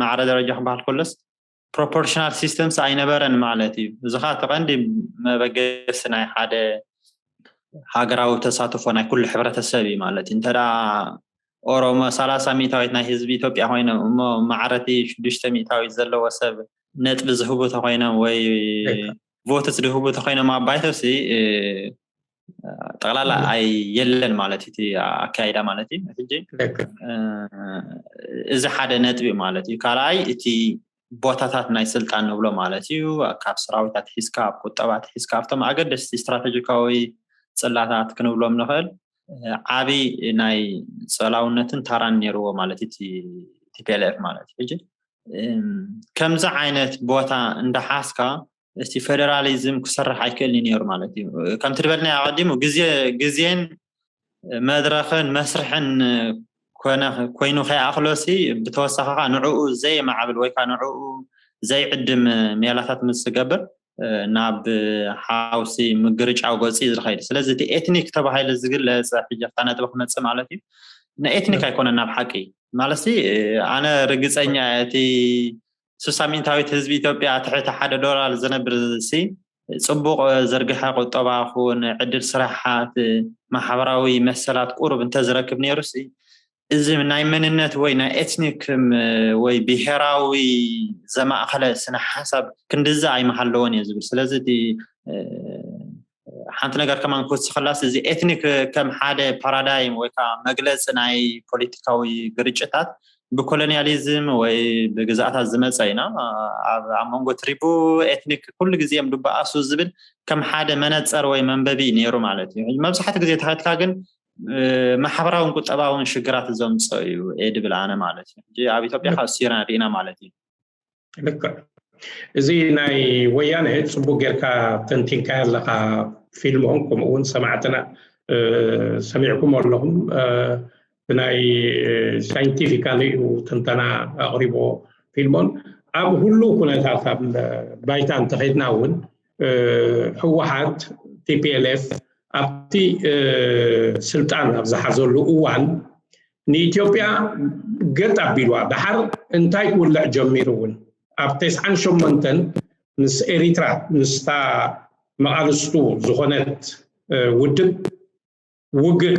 ማዕረ ደረጃ ክበሃል ከሎስ ፕሮፖርሽናል ሲስተምስ ኣይነበረን ማለት እዩ። እዚ ኸዓ እቲ ቀንዲ መበገሲ ናይ ሓደ ሃገራዊ ተሳትፎ ናይ ኩሉ ሕብረተሰብ እዩ ማለት እዩ። እንተ ኦሮሞ ሰላሳ ሚእታዊት ናይ ህዝቢ ኢትዮጵያ ኮይኖም እሞ ማዕረቲ ሽዱሽተ ሚእታዊት ዘለዎ ሰብ ነጥቢ ዝህቡ ተኮይኖም ወይ ቮትስ ዝህቡ ተኮይኖም ኣብ ባይቶሲ ጠቕላላ ኣይ የለን ማለት እዩ እቲ ኣካይዳ ማለት እዩ። ሕጂ እዚ ሓደ ነጥቢ ማለት እዩ። ካልኣይ እቲ ቦታታት ናይ ስልጣን ንብሎ ማለት እዩ። ካብ ሰራዊታት ሒዝካ ኣብ ቁጠባት ሒዝካ ኣብቶም ኣገደስቲ ስትራቴጂካዊ ጽላታት ክንብሎም ንኽእል ዓቢ ናይ ጸላውነትን ታራን ነይርዎ ማለት እዩ። ቲፒኤልኤፍ ማለት እዩ። ሕጂ ከምዚ ዓይነት ቦታ እንዳሓዝካ እቲ ፌደራሊዝም ክሰርሕ ኣይክእልን ነይሩ ማለት እዩ። ከምቲ ዝበልና ኣቐዲሙ ግዜ ግዜን መድረኽን መስርሕን ኮነ ኮይኑ ከይኣኽሎሲ ብተወሳኺ ከዓ ንዕኡ ዘይማዕብል ወይ ከዓ ንዕኡ ዘይዕድም ሜላታት ምስ ዝገብር ናብ ሓውሲ ምግርጫው ገፂ ዝኸይድ። ስለዚ እቲ ኤትኒክ ተባሂሉ ዝግለፅ ሕጂ ኣብታ ነጥቢ ክመፅእ ማለት እዩ። ንኤትኒክ ኣይኮነን ናብ ሓቂ ማለትሲ ኣነ ርግፀኛ እቲ ስሳ ሚእታዊት ህዝቢ ኢትዮጵያ ትሕቲ ሓደ ዶላር ዝነብር ሲ ፅቡቅ ዝርግሐ ቁጠባ ኹን ዕድል ስራሓት ማሕበራዊ መሰላት ቁሩብ እንተዝረክብ ነይሩ ሲ እዚ ናይ መንነት ወይ ናይ ኤትኒክ ወይ ብሄራዊ ዘማእኸለ ስነ ሓሳብ ክንድዚ ኣይመሃለዎን እየ ዝብል። ስለዚ እቲ ሓንቲ ነገር ከማን ክወስኸላስ፣ እዚ ኤትኒክ ከም ሓደ ፓራዳይም ወይ ከዓ መግለፂ ናይ ፖለቲካዊ ግርጭታት ብኮሎኒያሊዝም ወይ ብግዛእታት ዝመፀ ኢና። ኣብ መንጎ ትሪቡ ኤትኒክ ኩሉ ግዜ እዮም ድበኣሱ ዝብል ከም ሓደ መነፀር ወይ መንበቢ ነይሩ ማለት እዩ። መብዛሕትኡ ግዜ ተኸትካ ግን ማሕበራውን ቁጠባውን ሽግራት ዘምፀ እዩ እየ ድብል ኣነ ማለት እዩ። ኣብ ኢትዮጵያ ካብ ሲና ርኢና ማለት እዩ። ልክዕ። እዚ ናይ ወያነ ፅቡቅ ጌርካ ተንቲንካ ኣለካ። ፊልሞም ከምኡ እውን ሰማዕትና ሰሚዕኩም ኣለኹም። ብናይ ሳይንቲፊካል እዩ ትንተና ኣቕሪቦ ፊልሞን። ኣብ ሁሉ ኩነታት ኣብ ባይታ እንተኸድና እውን ህወሓት ቲፒኤልኤፍ ኣብቲ ስልጣን ኣብ ዝሓዘሉ እዋን ንኢትዮጵያ ገጥ ኣቢልዋ። ደሓር እንታይ ክውልዕ ጀሚሩ እውን ኣብ ተስዓን ሸሞንተን ምስ ኤሪትራ ምስታ መቓልስቱ ዝኾነት ውድብ ውግእ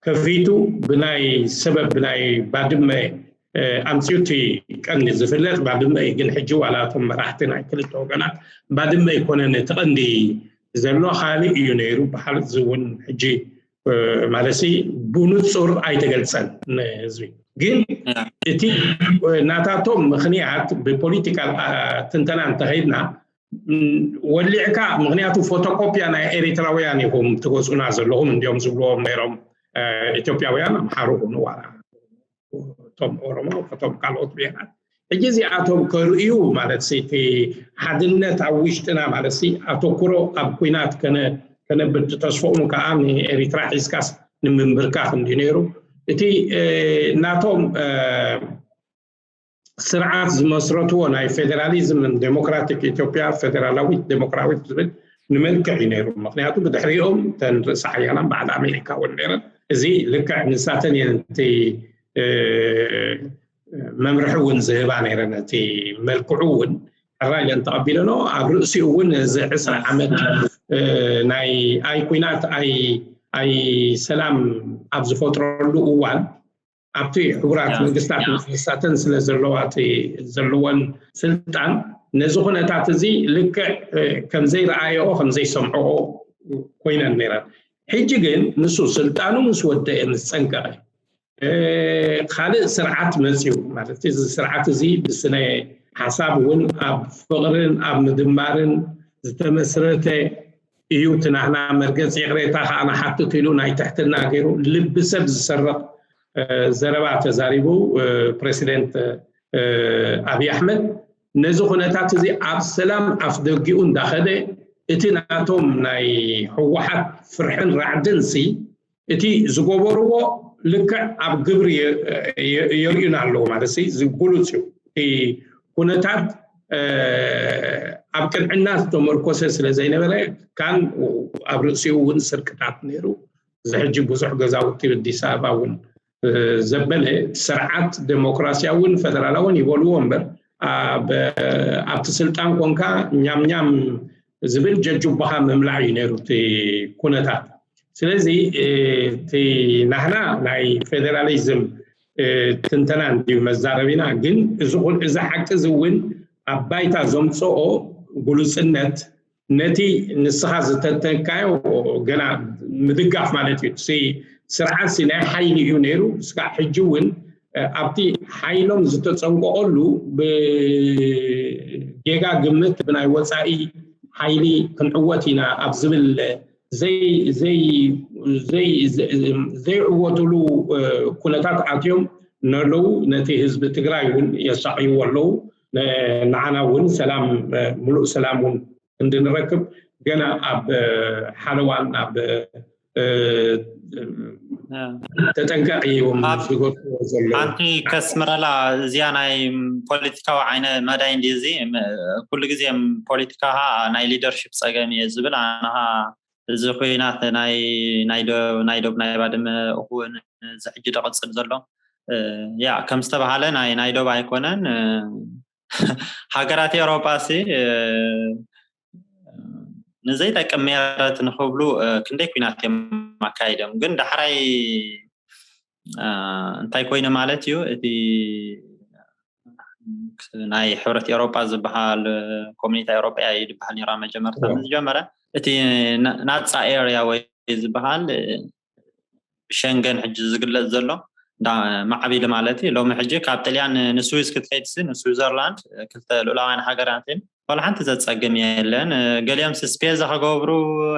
ከፊቱ ብናይ ሰበብ ብናይ ባድመ ኣምፅኡ እቲ ቀንዲ ዝፍለጥ ባድመ እዩ። ግን ሕጂ ዋላ እቶም መራሕቲ ናይ ክልተ ወገናት ባድመ ኣይኮነን እቲ ቀንዲ ዘሎ ካልእ እዩ ነይሩ በሓል እዚ እውን ሕጂ ማለት ብንፁር ኣይተገልፀን ንህዝቢ። ግን እቲ ናታቶም ምክንያት ብፖለቲካል ትንተና እንተኸይድና ወሊዕካ ምክንያቱ ፎቶኮፒያ ናይ ኤሪትራውያን ኢኹም ትገፁና ዘለኹም እንዲዮም ዝብልዎም ነይሮም ኢትዮጵያውያን ኣምሓሩ ኹኑ ዋላ እቶም ኦሮሞ እቶም ካልኦት ብሄራት። ሕጂ እዚኣቶም ከርእዩ ማለት እቲ ሓድነት ኣብ ውሽጥና ማለት ኣተኩሮ ኣብ ኩናት ከነብር ተስፈኡኑ ከዓ ንኤሪትራ ሒዝካስ ንምንብርካክ እንዲ ነይሩ። እቲ ናቶም ስርዓት ዝመስረትዎ ናይ ፌደራሊዝም ዴሞክራቲክ ኢትዮጵያ ፌደራላዊት ዴሞክራዊት ዝብል ንመልክዕ እዩ ነይሩ። ምክንያቱ ብድሕሪኦም ተን ርእሲ ሓያላን በዓል ኣሜሪካ እውን ነይረን። እዚ ልክዕ ንሳተን እየን እቲ መምርሒ እውን ዝህባ ነይረን። እቲ መልክዑ እውን ሕራ ኢለን ተቐቢለኖ። ኣብ ርእሲኡ እውን እዚ ዕስራ ዓመት ናይ ኣይ ኩናት ኣይ ኣይ ሰላም ኣብ ዝፈጥረሉ እዋን ኣብቲ ሕቡራት መንግስታት ንሳተን ስለ ዘለዋ ዘለወን ስልጣን ነዚ ኩነታት እዚ ልክዕ ከምዘይረኣየኦ ከምዘይሰምዐኦ ኮይነን ነይረን። ሕጂ ግን ንሱ ስልጣኑ ምስ ወደአ ምስ ፀንቀቐ ካልእ ስርዓት መፅዩ ማለት እዚ ስርዓት እዚ ብስነ ሓሳብ እውን ኣብ ፍቕርን ኣብ ምድማርን ዝተመስረተ እዩ። እቲ ናህና መርገፂ ይቕሬታ ከዓ ንሓትት ኢሉ ናይ ትሕትና ገይሩ ልቢ ሰብ ዝሰርቕ ዘረባ ተዛሪቡ ፕሬዚደንት ኣብይ ኣሕመድ ነዚ ኩነታት እዚ ኣብ ሰላም ኣፍ ደጊኡ እንዳኸደ እቲ ናቶም ናይ ህወሓት ፍርሕን ራዕድን ሲ እቲ ዝገበርዎ ልክዕ ኣብ ግብሪ የርእዩና ኣለዉ ማለት ሲ ዝጉሉፅ እዩ። እቲ ኩነታት ኣብ ቅንዕና ዝተመርኮሰ ስለ ዘይነበረ ካን ኣብ ርእሲኡ እውን ስርቅታት ነይሩ። እዚ ሕጂ ብዙሕ ገዛውቲ ኣዲስ ኣበባ እውን ዘበለ ስርዓት ዴሞክራሲያውን ፌደራላውን ይበልዎ እምበር ኣብቲ ስልጣን ኮንካ ኛምኛም ዝብል ጀጁባኻ ምምላዕ እዩ ነይሩ እቲ ኩነታት። ስለዚ እቲ ናህና ናይ ፌደራሊዝም ትንተና እንድዩ መዛረቢና። ግን እዚ ሓቂ እዚ እውን ኣብ ባይታ ዘምፅኦ ጉሉፅነት ነቲ ንስኻ ዝተንተንካዮ ገና ምድጋፍ ማለት እዩ። ስርዓት ናይ ሓይሊ እዩ ነይሩ። እስካ ሕጂ እውን ኣብቲ ሓይሎም ዝተፀንቀቐሉ ብጌጋ ግምት ብናይ ወፃኢ ሓይሊ ክንዕወት ኢና ኣብ ዝብል ዘይዕወትሉ ኩነታት ኣትዮም ነለዉ ነቲ ህዝቢ ትግራይ እውን የሳቅይዎ ኣለዉ። ንዓና እውን ሰላም ምሉእ ሰላም እውን እንድንረክብ ገና ኣብ ሓለዋን ኣብ ተጠንቀቂ እዮም ዝገጥዎ ዘለዉ። ሓንቲ ከስምረላ እዚኣ ናይ ፖለቲካዊ ዓይነ መዳይ እንዲ እዚ ኩሉ ግዜ ፖለቲካ ናይ ሊደርሽፕ ፀገም እየ ዝብል ኣነኻ እዚ ኩናት ናይ ናይ ዶብ ናይ ባድመ እውን እዚ ሕጂ ደቕፅል ዘሎ ያ ከም ዝተባሃለ ናይ ናይ ዶብ ኣይኮነን ሃገራት ኤውሮጳ ሲ ንዘይጠቅም ሜረት ንክብሉ ክንደይ ኩናት እዮም ኣካይዶም ግን ዳሕራይ እንታይ ኮይኑ ማለት እዩ? እቲ ናይ ሕብረት ኤውሮጳ ዝበሃል፣ ኮሚኒታ ኤውሮጳ እዩ ዝበሃል ነራ መጀመርታ ምስ ጀመረ፣ እቲ ናፃ ኤርያ ወይ ዝበሃል ሸንገን ሕጂ ዝግለጽ ዘሎ እንዳ ማዕቢሊ ማለት እዩ። ሎሚ ሕጂ ካብ ጥልያን ንስዊዝ ክትከይድሲ፣ ንስዊዘርላንድ፣ ክልተ ልኡላውያን ሃገራት እየን፣ ዋላ ሓንቲ ዘጸግም የለን። ገሊኦም ስፔዛ ክገብሩ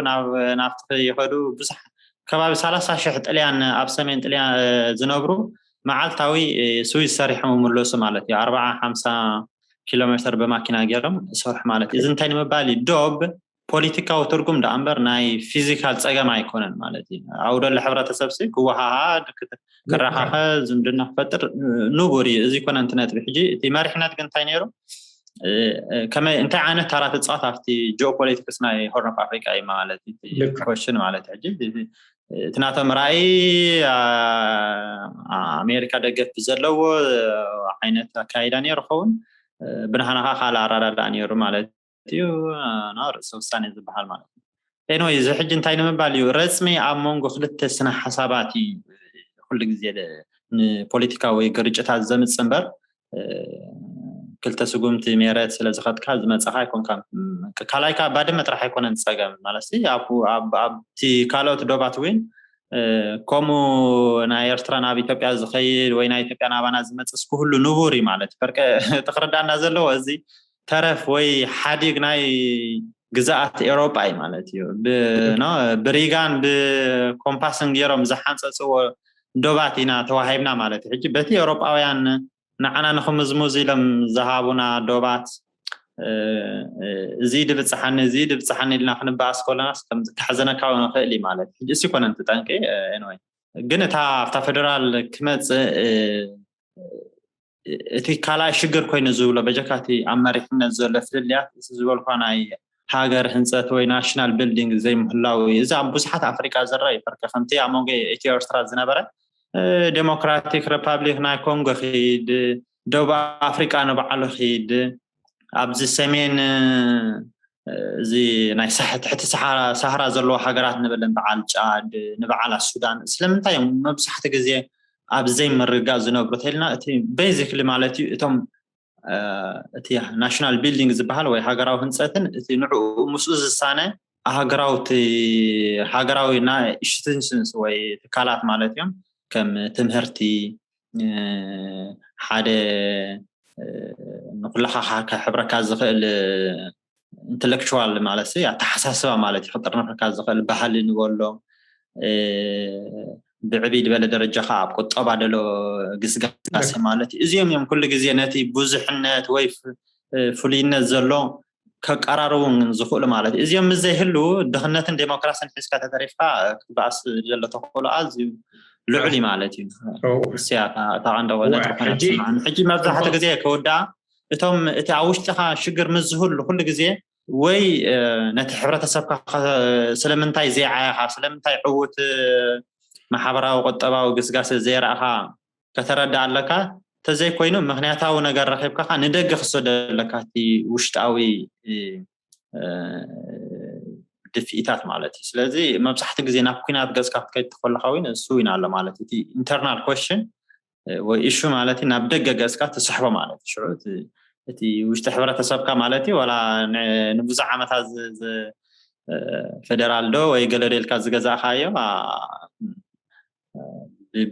ናብ ናፍቲ ይኸዱ። ብዙሕ ከባቢ ሰላሳ ሽሕ ጥልያን ኣብ ሰሜን ጥልያን ዝነብሩ መዓልታዊ ስዊዝ ሰሪሖም ይምለሱ ማለት እዩ። ኣርባዓ ሓምሳ ኪሎ ሜትር ብማኪና ገይሮም ይሰርሑ ማለት እዩ። እዚ እንታይ ንምባል እዩ? ዶብ ፖለቲካዊ ትርጉም ደኣ እምበር ናይ ፊዚካል ጸገም ኣይኮነን ማለት እዩ። ኣብኡ ደሎ ሕብረተሰብ ሲ ክወሃሃድ፣ ክረኻኸ፣ ዝምድና ክፈጥር ንቡር እዩ። እዚ ኮነንቲ ነጥቢ። ሕጂ እቲ መሪሕነት ግን እንታይ ነይሩ? ከመይ፣ እንታይ ዓይነት ታራ ትጻወት ኣብቲ ጂኦፖለቲክስ ናይ ሆርን ኦፍ ኣፍሪካ እዩ ማለት እዩ። ኮሽን ማለት ሕጂ እቲ ናቶም ራእይ ኣሜሪካ ደገፍ ዘለዎ ዓይነት ኣካይዳ ነይሩ ኸውን፣ ብናህናኻ ካልእ ኣራዳዳ ነይሩ ማለት እዩ። ርእሰ ውሳኔ ዝበሃል ማለት እዩ። ኤንወይ፣ እዚ ሕጂ እንታይ ንምባል እዩ? ረፅሚ ኣብ መንጎ ክልተ ስነ ሓሳባት እዩ ኩሉ ግዜ ንፖለቲካዊ ግርጭታት ዘምፅ እምበር ክልተ ስጉምቲ ሜረት ስለ ዝኸድካ ዝመፀኻ ኣይኮንካ። ካልኣይካ ባድመ ጥራሕ ኣይኮነን ፀገም ማለት ኣብቲ ካልኦት ዶባት እውን ከምኡ ናይ ኤርትራ ናብ ኢትዮጵያ ዝኸይድ ወይ ናይ ኢትዮጵያ ናባና ዝመፅስ ክህሉ ንቡር እዩ ማለት እዩ። በርቀ እቲ ክርዳእና ዘለዎ እዚ ተረፍ ወይ ሓዲግ ናይ ግዛኣት ኤውሮጳ እዩ ማለት እዩ። ብሪጋን ብኮምፓስን ገይሮም ዝሓንፀፅዎ ዶባት ኢና ተዋሂብና ማለት እዩ። ሕጂ በቲ ኤውሮጳውያን ንዓና ንኽምዝሙዝ ኢሎም ዝሃቡና ዶባት፣ እዚ ድብፅሓኒ፣ እዚ ድብፅሓኒ ኢልና ክንበኣስ ከለናስ ከም ዝተሓዘነካ እውን ይኽእል እዩ ማለት እዩ። ሕጂ እሱ ይኮነ እቲ ጠንቂ። ኤንወይ ግን እታ ኣብታ ፌደራል ክመፅእ እቲ ካልኣይ ሽግር ኮይኑ ዝብሎ በጀካ እቲ ኣብ መሪሕነት ዘሎ ፍልልያት፣ እዚ ዝበልኳ ናይ ሃገር ህንፀት ወይ ናሽናል ቢልዲንግ ዘይምህላው እዩ። እዚ ኣብ ብዙሓት ኣፍሪቃ ዝረአ እዩ። ፈርከ ከምቲ ኣብ መንጎ ኢትዮ ኤርትራ ዝነበረ፣ ዴሞክራቲክ ሪፓብሊክ ናይ ኮንጎ ኺድ፣ ደቡብ ኣፍሪቃ ንባዕሉ ኺድ፣ ኣብዚ ሰሜን እዚ ናይ ትሕቲ ሳሃራ ዘለዋ ሃገራት ንበለን፣ በዓል ጫድ፣ ንበዓል ሱዳን፣ ስለምንታይ እዮም መብዛሕቲ ግዜ ኣብ ዘይምርግጋእ ዝነብሩ ተልና? እቲ ቤዚክሊ ማለት እዩ እቶም እቲ ናሽናል ቢልዲንግ ዝበሃል ወይ ሃገራዊ ህንፀትን እቲ ንዕኡ ምስኡ ዝሳነ ሃገራዊ ሃገራዊ ናይ ኢንስቲቱሽንስ ወይ ትካላት ማለት እዮም። ከም ትምህርቲ፣ ሓደ ንኩላኻ ከሕብረካ ዝኽእል ኢንተሌክቹዋል ማለት ኣተሓሳስባ ማለት እዩ። ክጥርነፈካ ዝኽእል ባህሊ ንበሎ፣ ብዕብይ ዝበለ ደረጃ ከዓ ኣብ ቁጠባ ደሎ ግስጋሴ ማለት እዩ። እዚኦም እዮም ኩሉ ግዜ ነቲ ብዙሕነት ወይ ፍሉይነት ዘሎ ከቀራርቡ ዝኽእሉ ማለት እዩ። እዚኦም ምስ ዘይህሉ ድኽነትን ዴሞክራሲን ሒዝካ ተተሪፍካ ክትበኣስ ዘሎ ተኽእሎ ኣዝዩ ልዑል እዩ ማለት እዩ። እስያ እታ ቀንደ ነጥቢ ኮነ ትስማዕኒ። ሕጂ መብዛሕትኡ ግዜ ክውዳእ እቶም እቲ ኣብ ውሽጥኻ ሽግር ምስ ዝህሉ ኩሉ ግዜ ወይ ነቲ ሕብረተሰብካ ስለምንታይ ዘይዓያኻ፣ ስለምንታይ ዕዉት ማሕበራዊ ቁጠባዊ ግስጋሴ ዘይረኣኻ ከተረዳ ኣለካ። ተዘይኮይኑ ምክንያታዊ ነገር ረኺብካ ንደገ ክሰዶ ኣለካ እቲ ውሽጣዊ ድፍኢታት ማለት እዩ። ስለዚ መብዛሕቲ ግዜ ናብ ኩናት ገጽካ ክትከይድ ተኮለካ እውን እሱ ዊን ኣሎ ማለት እቲ ኢንተርናል ኮሽን ወይ ኢሹ ማለት ናብ ደገ ገጽካ ትስሕቦ ማለት እዩ። ሽዑ እቲ ውሽጢ ሕብረተሰብካ ማለት እዩ ዋላ ንብዙሕ ዓመታት ፌደራል ዶ ወይ ገለ ዶ ኢልካ ዝገዛእካዮ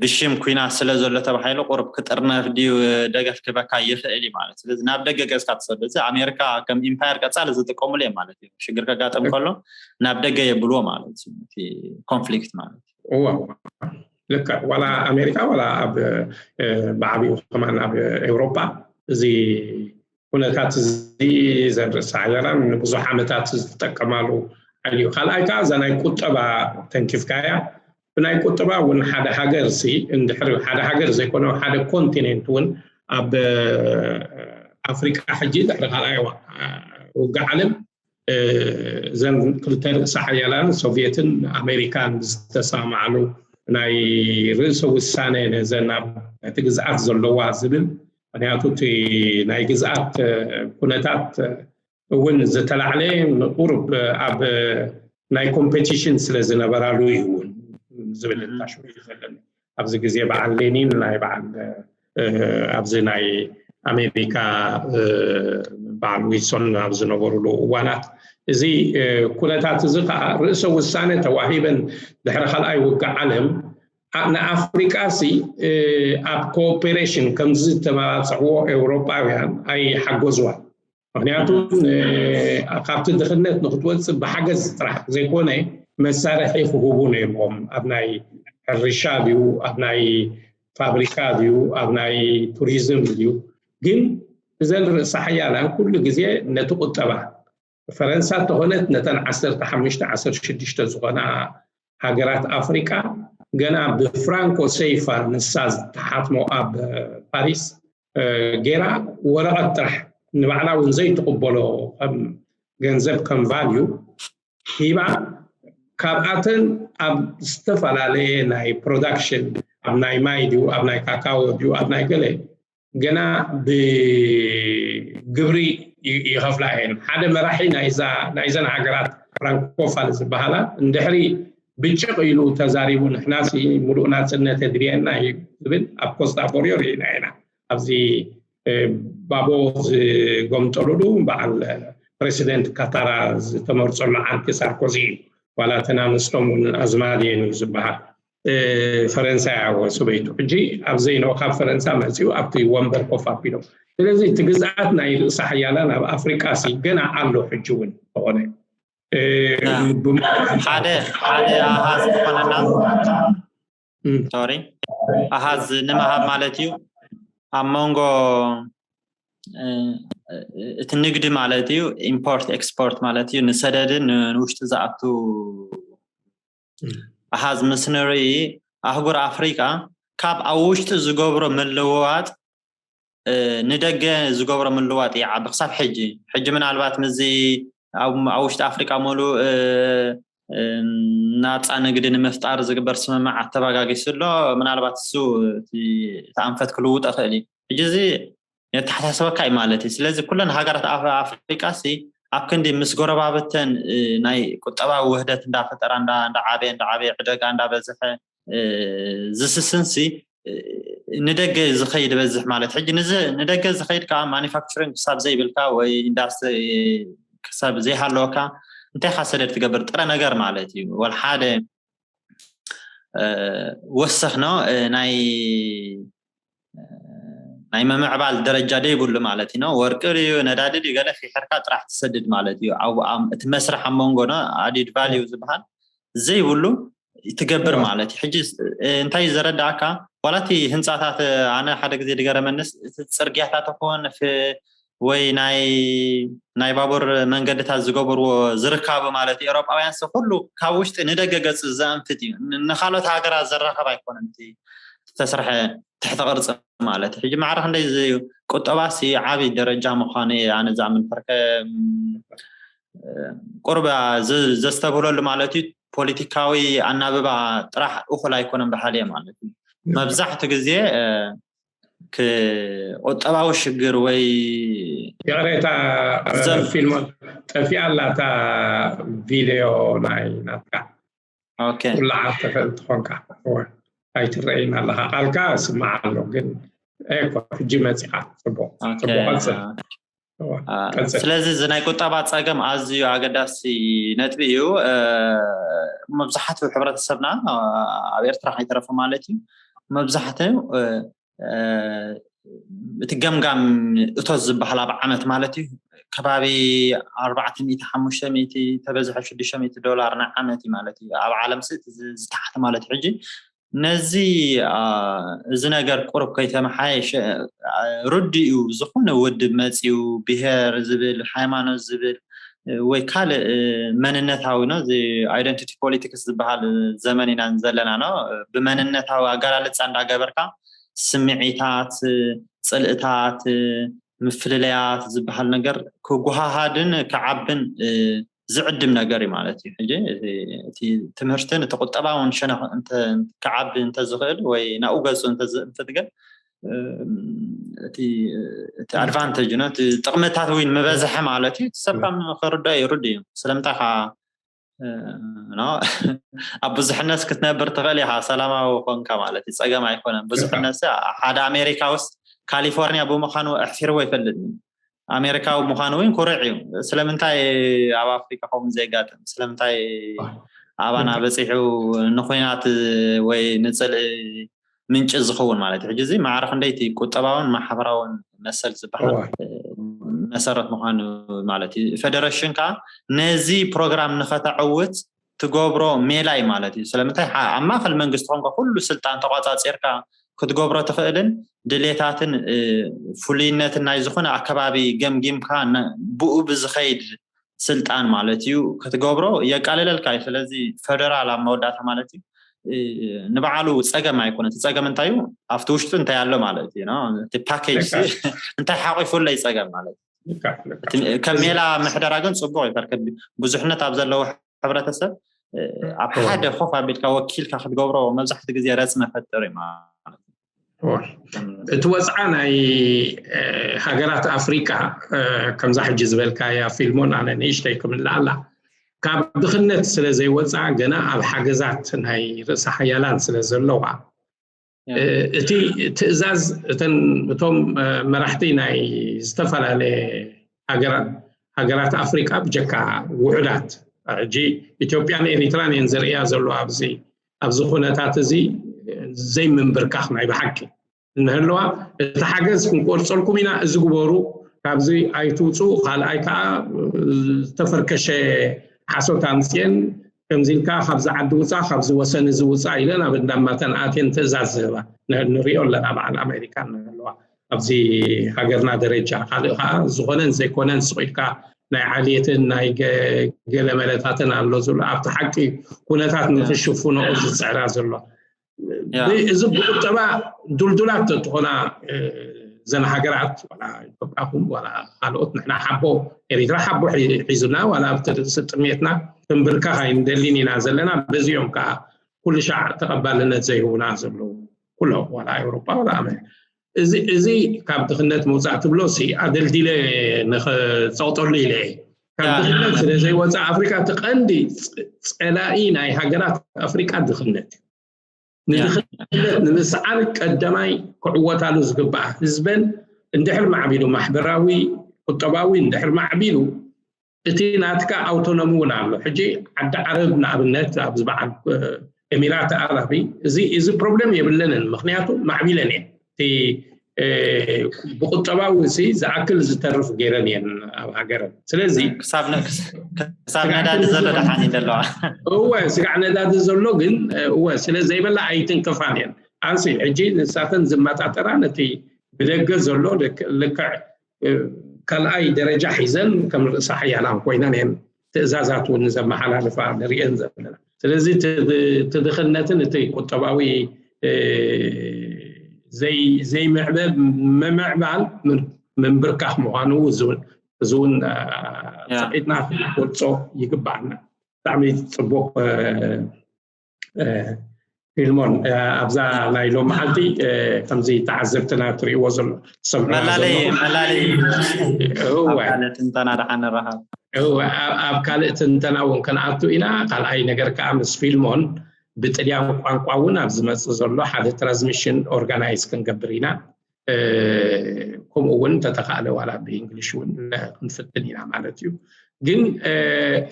ብሽም ኩናት ስለ ዘሎ ተባሂሉ ቁሩብ ክጥርነፍ ድዩ ደገፍ ክበካ ይኽእል እዩ ማለት። ስለዚ ናብ ደገ ገጽካ ትሰዶ። እዚ ኣሜሪካ ከም ኢምፓየር ቀጻሊ ዝጥቀሙሉ እዮም ማለት እዩ። ሽግር ከጋጥም ከሎ ናብ ደገ የብልዎ ማለት እዩ። እቲ ኮንፍሊክት ማለት እዩ። እዋ ልክዕ ዋላ ኣሜሪካ ዋላ ኣብ ብዓብኡ ከማን ኣብ ኤውሮጳ እዚ ኩነታት እዚ ዘርእሳ ሓያላን ንብዙሕ ዓመታት ዝጥቀማሉ ሓይሊ እዩ። ካልኣይ ከዓ እዛ ናይ ቁጠባ ተንኪፍካያ ብናይ ቁጠባ እውን ሓደ ሃገር ሲ እንድሕሪ ሓደ ሃገር ዘይኮነ ሓደ ኮንቲኔንት እውን ኣብ ኣፍሪካ ሕጂ ድሕሪ ካልኣይ ውግእ ዓለም እዘን ክልተ ርእሰ ሓያላን ሶቪየትን ኣሜሪካን ዝተሰማማዓሉ ናይ ርእሰ ውሳነ ነዘን ኣብ እቲ ግዝኣት ዘለዋ ዝብል ምክንያቱ እቲ ናይ ግዝኣት ኩነታት እውን ዝተላዕለ ንቁሩብ ኣብ ናይ ኮምፔቲሽን ስለ ዝነበራሉ እዩ እውን ዝብል እታሽሙ እዩ ዘለኒ። ኣብዚ ግዜ በዓል ሌኒን ናይ በዓል ኣብዚ ናይ ኣሜሪካ በዓል ዊልሶን ኣብ ዝነበሩሉ እዋናት እዚ ኩነታት እዚ ከዓ ርእሰ ውሳነ ተዋሂበን ድሕሪ ካልኣይ ውግእ ዓለም ንኣፍሪቃ ሲ ኣብ ኮኦፔሬሽን ከምዚ ዝተመባፅዕዎ ኤውሮጳውያን ኣይሓገዝዋን። ምክንያቱ ካብቲ ድኽነት ንክትወፅእ ብሓገዝ ጥራሕ ዘይኮነ መሳርሒ ክህቡ ነይርዎም። ኣብ ናይ ሕርሻ ድዩ፣ ኣብ ናይ ፋብሪካ ድዩ፣ ኣብ ናይ ቱሪዝም ድዩ። ግን እዘን ርእሰ ሓያላን ኩሉ ግዜ ነቲ ቁጠባ ፈረንሳ እንተኾነት ነተን ዓሰርተ ሓሙሽተ ዓሰርተ ሽዱሽተ ዝኾና ሃገራት ኣፍሪቃ ገና ብፍራንኮ ሰይፋ ንሳ ዝተሓትሞ ኣብ ፓሪስ ገይራ ወረቐት ጥራሕ ንባዕላ እውን ዘይትቕበሎ ከም ገንዘብ ከም ቫልዩ ሂባ ካብኣተን ኣብ ዝተፈላለየ ናይ ፕሮዳክሽን ኣብ ናይ ማይ ድዩ ኣብ ናይ ካካዎ ድዩ ኣብ ናይ ገለ ገና ብግብሪ ይኸፍላ እየን። ሓደ መራሒ ናይዘን ሃገራት ፍራንኮፋል ዝበሃላ እንድሕሪ ብጭቕ ኢሉ ተዛሪቡ ንሕናሲ ሙሉእ ናፅነት የድልየና እዩ ዝብል ኣብ ኮስታ ቦርዮ ርኢና ኢና። ኣብዚ ባቦ ዝጎምጠሉሉ በዓል ፕሬዚደንት ካታራ ዝተመርፀሉ ዓንኪ ሳርኮዚ እዩ። ዋላ ተናንስቶም እውን ኣዝማድ እየን እዩ ዝበሃል። ፈረንሳይ ኣወ ሰበይቱ ሕጂ ኣብ ዘይኖ ካብ ፈረንሳ መፅኡ ኣብቲ ወንበር ኮፍ ኣቢሎም። ስለዚ እቲ ግዝኣት ናይ ርእሰ ሓያላን ኣብ ኣፍሪቃ ሲ ገና ኣሎ ሕጂ እውን ተኾነ ሓደ ሓደ ኣሃዝ ዝኾነና ሶሪ ኣሃዝ ንምሃብ ማለት እዩ ኣብ መንጎ እቲ ንግዲ ማለት እዩ ኢምፖርት ኤክስፖርት ማለት እዩ ንሰደድን ንውሽጢ ዝኣቱ ኣሃዝ ምስ ንርኢ ኣህጉር ኣፍሪቃ ካብ ኣብ ውሽጢ ዝገብሮ ምልውዋጥ ንደገ ዝገብሮ ምልዋጥ ይዓቢ ክሳብ ሕጂ ሕጂ ምናልባት ምዚ ኣብ ውሽጢ ኣፍሪቃ ሙሉእ ናፃ ንግዲ ንምፍጣር ዝግበር ስምምዕ ኣተባጋጊሱ ኣሎ ምናልባት እሱ እቲ ኣንፈት ክልውጦ ክእል እዩ ሕጂ እዚ የተሓሳስበካ እዩ ማለት እዩ ስለዚ ኩለን ሃገራት ኣፍሪቃ ሲ ኣብ ክንዲ ምስ ጎረባብተን ናይ ቁጠባዊ ውህደት እንዳፈጠራ እንዳዓበየ እንዳዓበየ ዕደጋ እንዳበዝሐ ዝስስንሲ ንደገ ዝኸይድ በዝሕ ማለት ሕጂ ንደገ ዝኸይድ ከዓ ማኒፋክቸሪንግ ክሳብ ዘይብልካ ወይ ኢንዳስትሪ ክሳብ ዘይሃለወካ እንታይ ካ ሰደድ ትገብር ጥረ ነገር ማለት እዩ ወል ሓደ ወሰኽ ነው ናይ ናይ ምምዕባል ደረጃ ደይብሉ ማለት እዩ ወርቂ ድዩ ነዳዲ ድዩ ገለ ፊሕርካ ጥራሕ ትሰድድ ማለት እዩ እቲ መስርሕ ኣብ መንጎ ነው added value ዝበሃል ዘይብሉ ትገብር ማለት እዩ ሕጂ እንታይ ዘረዳእካ ዋላ እቲ ህንፃታት ኣነ ሓደ ግዜ ድገረመንስ እቲ ፅርግያታት ኾን ወይ ናይ ናይ ባቡር መንገድታት ዝገብርዎ ዝርካቡ ማለት እዩ ኤሮጳውያን ሲ ኩሉ ካብ ውሽጢ ንደገ ገፅ ዘንፍት እዩ ንካልኦት ሃገራት ዘራኸብ ኣይኮነን ተስርሐ ትሕተ ቅርፂ ማለት እዩ ሕጂ ማዕረ ክንደይ እዩ ቁጠባ ሲ ዓብይ ደረጃ ምዃኑ ኣነ ዝኣምን ፈርከ ቁርብ ዘስተብህለሉ ማለት እዩ ፖለቲካዊ ኣናብባ ጥራሕ እኹል ኣይኮነን በሃሊ እየ ማለት እዩ መብዛሕቱ ግዜ ቁጠባዊ ሽግር ወይ ይቕሬታ ፊልሞን ጠፊኣ ኣላ እታ ቪድዮ ናይ ናትካ ኩላ ዓርተፈ እንትኾንካ ኣይትረእይን ኣለኻ ቃልካ ስማዕ ኣሎ ግን ሕጂ መፂኻ ፅቡቅ ፅቡቅ ስለዚ እዚ ናይ ቁጠባ ፀገም ኣዝዩ ኣገዳሲ ነጥቢ እዩ መብዛሕትኡ ሕብረተሰብና ኣብ ኤርትራ ከይተረፈ ማለት እዩ መብዛሕትኡ እቲ ገምጋም እቶት ዝበሃል ኣብ ዓመት ማለት እዩ ከባቢ ኣርባዕተ ሚእቲ ሓሙሽተ ሚእቲ ተበዝሐ ሽዱሽተ ሚእቲ ዶላር ንዓመት እዩ ማለት እዩ ኣብ ዓለም ዝተሓተ ማለት ሕጂ ነዚ እዚ ነገር ቁሩብ ከይተመሓየሸ ርድኡ ዝኾነ ውድብ መፅዩ ብሄር ዝብል ሃይማኖት ዝብል ወይ ካልእ መንነታዊ ነው እዚ identity politics ዝበሃል ዘመን ኢና ዘለና ነው ብመንነታዊ ኣገላለፃ እንዳገበርካ ስምዒታት ፅልእታት ምፍልለያት ዝበሃል ነገር ክጓሃሃድን ክዓብን ዝዕድም ነገር እዩ ማለት እዩ ሕጂ እቲ ትምህርትን እቲ ቁጠባውን ሸነኽ ክዓቢ እንተዝኽእል ወይ ናብኡ ገፁ እንተዝእንፍት ግን እቲ ኣድቫንቴጅ ነው እቲ ጥቕምታት ወይ ምበዝሐ ማለት እዩ እቲ ሰብ ካብ ክርዶ ይርድ እዩ ስለምንታይ ከዓ እ፣ ኖ ኣብ ብዙሕነት ክትነብር ትኽእል ኢኻ፣ ሰላማዊ ኮንካ ማለት እዩ፣ ጸገም ኣይኮነን። ብዙሕነት ሓደ ኣሜሪካ ውስጥ ካሊፎርኒያ ብምዃኑ ኣሕፊርዎ ይፈልጥ። ኣሜሪካዊ ምዃኑ እውን ኩርዕ እዩ። ስለምንታይ ኣብ ኣፍሪካ ከምኡ ዘይጋጥም? ስለምንታይ ኣባና በፂሑ ንኩናት ወይ ንፅልኢ ምንጭ ዝኸውን ማለት እዩ? ሕጂ እዚ ማዕረ ክንደይቲ ቁጠባውን ማሕበራውን መሰል ዝበሃል መሰረት ምዃኑ ማለት እዩ። ፌደሬሽን ከዓ ነዚ ፕሮግራም ንኸተዕውት ትገብሮ ሜላ እዩ ማለት እዩ። ስለምንታይ ኣብ ማእኸል መንግስቲ ኮንካ ኩሉ ስልጣን ተቋፃፂርካ ክትገብሮ ትኽእልን ድሌታትን ፍሉይነትን ናይ ዝኾነ ኣከባቢ ገምጊምካ ብኡ ብዝኸይድ ስልጣን ማለት እዩ ክትገብሮ የቃልለልካ እዩ። ስለዚ ፌደራል ኣብ መወዳእታ ማለት እዩ ንባዕሉ ፀገም ኣይኮነ። እቲ ፀገም እንታይ እዩ? ኣብቲ ውሽጡ እንታይ ኣሎ ማለት እዩ። እቲ ፓኬጅ እንታይ ሓቂፉለይ ፀገም ማለት እዩ። ከም ሜላ ምሕደራ ግን ፅቡቅ እዩ። ብዙሕነት ኣብ ዘለዎ ሕብረተሰብ ኣብ ሓደ ኮፍ ኣቢልካ ወኪልካ ክትገብሮ መብዛሕትኡ ግዜ ረፅመ ፈጥር እዩ ማለት እዩ። እቲ ወፅዓ ናይ ሃገራት ኣፍሪቃ ከምዛ ሕጂ ዝበልካያ ፊልሞን ኣነ ንእሽተይ ክምልኣላ ካብ ድኽነት ስለ ዘይወፅዓ ገና ኣብ ሓገዛት ናይ ርእሰ ሓያላን ስለ ዘለዋ እቲ ትእዛዝ እቶም መራሕቲ ናይ ዝተፈላለየ ሃገራት ኣፍሪቃ ብጀካ ውሑዳት ሕጂ ኢትዮጵያን ኤሪትራን እየን ዝርእያ ዘለዋ ኣብዚ ኣብዚ ኩነታት እዚ ዘይምንብርካኽ ናይ ብሓቂ እንህልዋ እቲ ሓገዝ ክንቆርፀልኩም ኢና እዚ ግበሩ ካብዚ ኣይትውፁ ካልኣይ ከዓ ዝተፈርከሸ ሓሶት ኣምፅየን ከምዚ ኢልካ ካብዚ ዓዲ ውፃ ካብዚ ወሰን እዚ ውፃ ኢለን ኣብ እንዳማተን ኣትየን ትእዛዝ ዝህባ ንሪኦ ኣለና በዓል ኣሜሪካ እንህልዋ ኣብዚ ሃገርና ደረጃ ካልእ ከዓ ዝኾነን ዘይኮነን ስቕ ኢልካ ናይ ዓሌትን ናይ ገለ መለታትን ኣሎ ዝብሎ ኣብቲ ሓቂ ኩነታት ንክሽፍኖ ዝፅዕራ ዘሎ እዚ ብቁጠባ ዱልዱላት ተትኾና ዘን ሃገራት ዋላ ኢትዮጵያኹም ዋላ ካልኦት ንሕና ሓቦ ኤሪትራ ሓቦ ሒዙና ዋላ ኣብቲ ርእሲ ጥሜትና ክንብርከኽ ኣይንደሊን ኢና ዘለና በዚኦም ከዓ ኩሉ ሻዕ ተቐባልነት ዘይህቡና ዘለዉ ኩሎም ዋላ ኤውሮጳ ዋላ ኣመሪካ እዚ ካብ ድኽነት ምውፃእ ትብሎ ሲ ኣደልዲለ ንክፀቕጠሉ ኢለ ካብ ድኽነት ስለ ዘይወፃእ ኣፍሪካ እቲ ቀንዲ ፀላኢ ናይ ሃገራት ኣፍሪካ ድኽነት እዩ ንድኽነት ንምስዓር ቀዳማይ ክዕወታሉ ዝግባእ ህዝበን እንድሕር ማዕቢሉ ማሕበራዊ ቁጠባዊ እንድሕር ማዕቢሉ እቲ ናትካ ኣውቶኖሚ እውን ኣሎ ሕጂ ዓዲ ዓረብ ንኣብነት ኣብዚ በዓል ኤሚራት ኣራቢ እዚ እዚ ፕሮብለም የብለንን ምክንያቱ ማዕቢለን እየን እቲ ብቁጠባዊ ሲ ዝኣክል ዝተርፍ ገይረን እየን ኣብ ሃገረን ስለዚ ክሳብ ነዳዲ ዘሎ ደሓን እዩ ዘለዋ እወ ስጋዕ ነዳዲ ዘሎ ግን እወ ስለ ዘይበላ ኣይትንክፋን እየን ኣንሲ ሕጂ ንሳተን ዝመጣጠራ ነቲ ብደገ ዘሎ ልክዕ ካልኣይ ደረጃ ሒዘን ከም ርእሰ ሓያላን ኮይነን እየን ትእዛዛት እውን ዘመሓላልፋ ንሪኤን ዘለና ስለዚ ትድኽነትን እቲ ቁጠባዊ ዘይምዕበል ምምዕባል ምንብርካኽ ምዃኑ እዚ እውን ፀቂጥና ክንቆርፆ ይግባኣና ብጣዕሚ ፅቡቅ ፊልሞን ኣብዛ ናይ ሎም መዓልቲ ከምዚ ተዓዘብትና ትሪእዎ ዘሎ ሰምዑ ትንተና ደሓ ንረሃብ ኣብ ካልእ ትንተና እውን ክንኣቱ ኢና ካልኣይ ነገር ከዓ ምስ ፊልሞን ብጥልያን ቋንቋ እውን ኣብ ዝመፅእ ዘሎ ሓደ ትራንስሚሽን ኦርጋናይዝ ክንገብር ኢና ከምኡ እውን ተተካእለ ዋላ ብእንግሊሽ እውን ክንፍትን ኢና ማለት እዩ ግን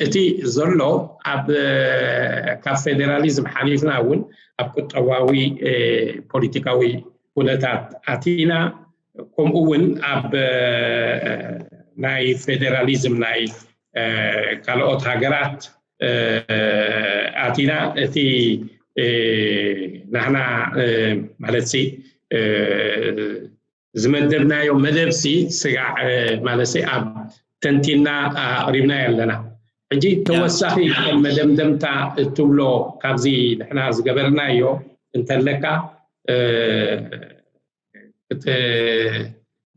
እቲ ዘሎ ኣብ ካብ ፌዴራሊዝም ሓሊፍና እውን ኣብ ቁጠባዊ ፖለቲካዊ ኩነታት ኣቲና ከምኡ እውን ኣብ ናይ ፌዴራሊዝም ናይ ካልኦት ሃገራት ኣቲና እቲ ናህና ማለት ዝመደብናዮ መደብ ሲ ስጋዕ ማለት ኣብ ተንቲና ኣቅሪብና ኣለና ሕጂ ተወሳኺ ከም መደምደምታ እትብሎ ካብዚ ንሕና ዝገበርናዮ እንተለካ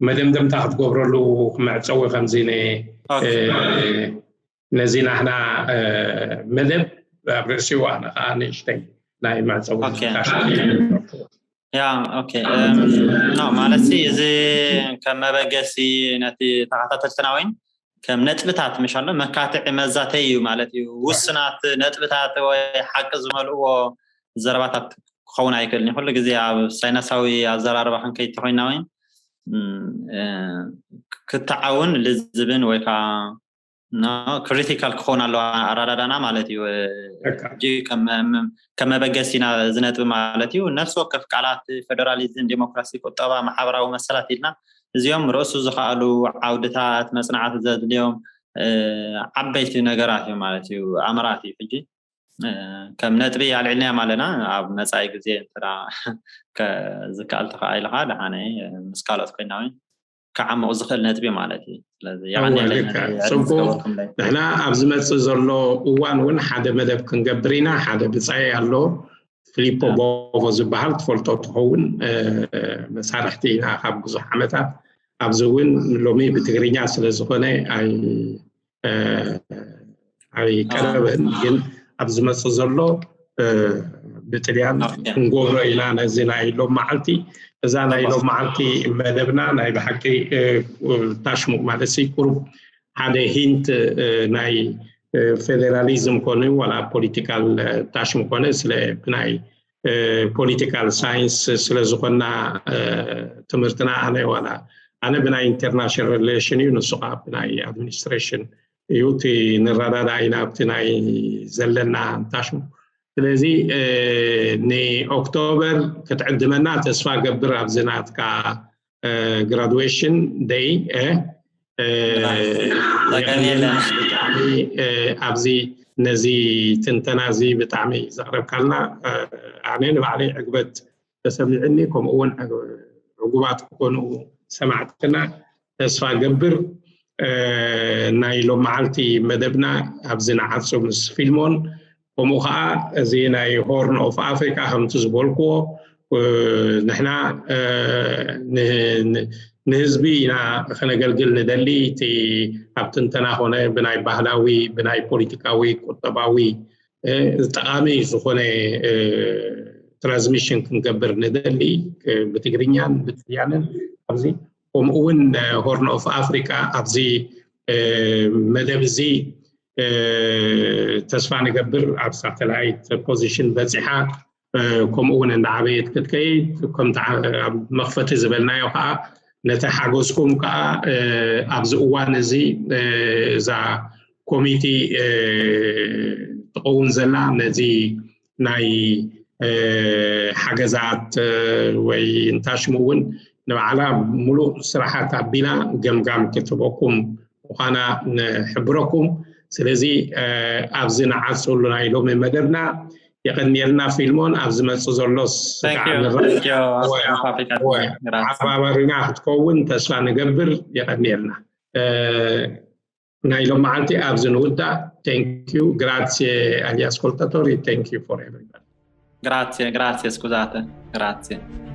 መደምደምታ ክትገብረሉ ክመዕፀዊ ከምዚ ነዚ ናህና መደብ ኣብ ርእሲኡ ኣነ ከዓ ንእሽተይ ናይ መዕፀዊ ያ ኦኬ ማለት እዚ ከም መበገሲ ነቲ ተኸታተልትና ወይን ከም ነጥብታት ምሻሎ መካትዒ መዛተይ እዩ ማለት እዩ። ውስናት ነጥብታት ወይ ሓቂ ዝመልእዎ ዘረባታት ክኸውን ኣይክእልን። ኩሉ ግዜ ኣብ ሳይንሳዊ ኣዘራርባ ክንከይድ ተኮይና ወይ ክትዓውን ልዝብን ወይ ከዓ ክሪቲካል ክኸውን ኣለዋ ኣረዳዳና ማለት እዩ። ሕጂ ከም መበገሲና ዝነጥብ ማለት እዩ። ነፍሲ ወከፍ ቃላት ፌደራሊዝም፣ ዴሞክራሲ፣ ቁጠባ፣ ማሕበራዊ መሰላት ኢልና እዚኦም ርእሱ ዝኸኣሉ ዓውድታት መፅናዕቲ ዘድልዮም ዓበይቲ ነገራት እዩ ማለት እዩ። ኣምራት እዩ። ሕጂ ከም ነጥቢ ኣልዒልናዮም ኣለና። ኣብ መፃኢ ግዜ እንተ ዝከኣል ተኸኢልካ ደሓነ ምስ ካልኦት ኮይና ወይ ክዓምቕ ዝኽእል ነጥቢ ማለት እዩ። ስለዚ ንሕና ኣብ ዝመፅእ ዘሎ እዋን እውን ሓደ መደብ ክንገብር ኢና። ሓደ ብፃይ ኣሎ፣ ፊሊፖ ቦቮ ዝበሃል፣ ትፈልጦ ትኸውን። መሳርሕቲ ኢና ካብ ብዙሕ ዓመታት። ኣብዚ እውን ሎሚ ብትግርኛ ስለ ዝኾነ ኣይቀረበን፣ ግን ኣብ ዝመፅእ ዘሎ ብጥልያን ክንገብሮ ኢና ነዚ ናይ ሎም መዓልቲ። እዛ ናይ ሎም መዓልቲ መደብና ናይ ብሓቂ ታሽሙ ማለት ቁሩብ ሓደ ሂንት ናይ ፌደራሊዝም ኮነ ዋላ ፖለቲካል ታሽሙ ኮነ ስለ ብናይ ፖለቲካል ሳይንስ ስለ ዝኾና ትምህርትና ኣነ ዋላ ኣነ ብናይ ኢንተርናሽናል ሪሌሽን እዩ፣ ንሱ ከዓ ብናይ ኣድሚኒስትሬሽን እዩ። እቲ ንረዳዳ ኢና ኣብቲ ናይ ዘለና ታሽሙ። ስለዚ ንኦክቶበር ክትዕድመና ተስፋ ገብር ኣብዚ ናትካ ግራዱዌሽን ደይ። ኣብዚ ነዚ ትንተና እዚ ብጣዕሚ ዘቕረብካልና ኣነ ንባዕለይ ዕግበት ተሰሚዕኒ፣ ከምኡ እውን ዕጉባት ክኾኑ ሰማዕትና ተስፋ ገብር። ናይ ሎም መዓልቲ መደብና ኣብዚ ንዓጹ ምስ ፊልሞን፣ ከምኡ ከዓ እዚ ናይ ሆርን ኦፍ ኣፍሪካ ከምቲ ዝበልክዎ ንሕና ንህዝቢ ኢና ከነገልግል ንደሊ። እቲ ኣብ ትንተና ኮነ ብናይ ባህላዊ፣ ብናይ ፖለቲካዊ፣ ቁጠባዊ ጠቓሚ ዝኾነ ትራንስሚሽን ክንገብር ንደሊ ብትግርኛን ብጥልያንን ኣብዚ፣ ከምኡ እውን ሆርን ኦፍ ኣፍሪካ ኣብዚ መደብ እዚ ተስፋ ንገብር ኣብ ሳተላይት ፖዚሽን በፂሓ ከምኡ እውን እንዳዓበየት ክትከይድ ከምቲ ኣብ መኽፈቲ ዝበልናዮ ከዓ ነቲ ሓገዝኩም ከዓ ኣብዚ እዋን እዚ እዛ ኮሚቲ ትኸውን ዘላ ነዚ ናይ ሓገዛት ወይ እንታሽሙ እውን ንባዕላ ሙሉእ ስራሓት ኣቢላ ገምጋም ክትህበኩም ምዃና ንሕብረኩም። ስለዚ ኣብዚ ንዓፅሉ ናይ ሎሚ መደብና የቐንየልና። ፊልሞን ኣብ ዝመፅእ ዘሎ ሓባበሪና ክትከውን ተስፋ ንገብር። የቐንየልና። ናይ ሎም መዓልቲ ኣብዚ ንውዳእ። Thank you, grazie agli ascoltatori, thank you for everybody. Grazie, grazie, scusate, grazie.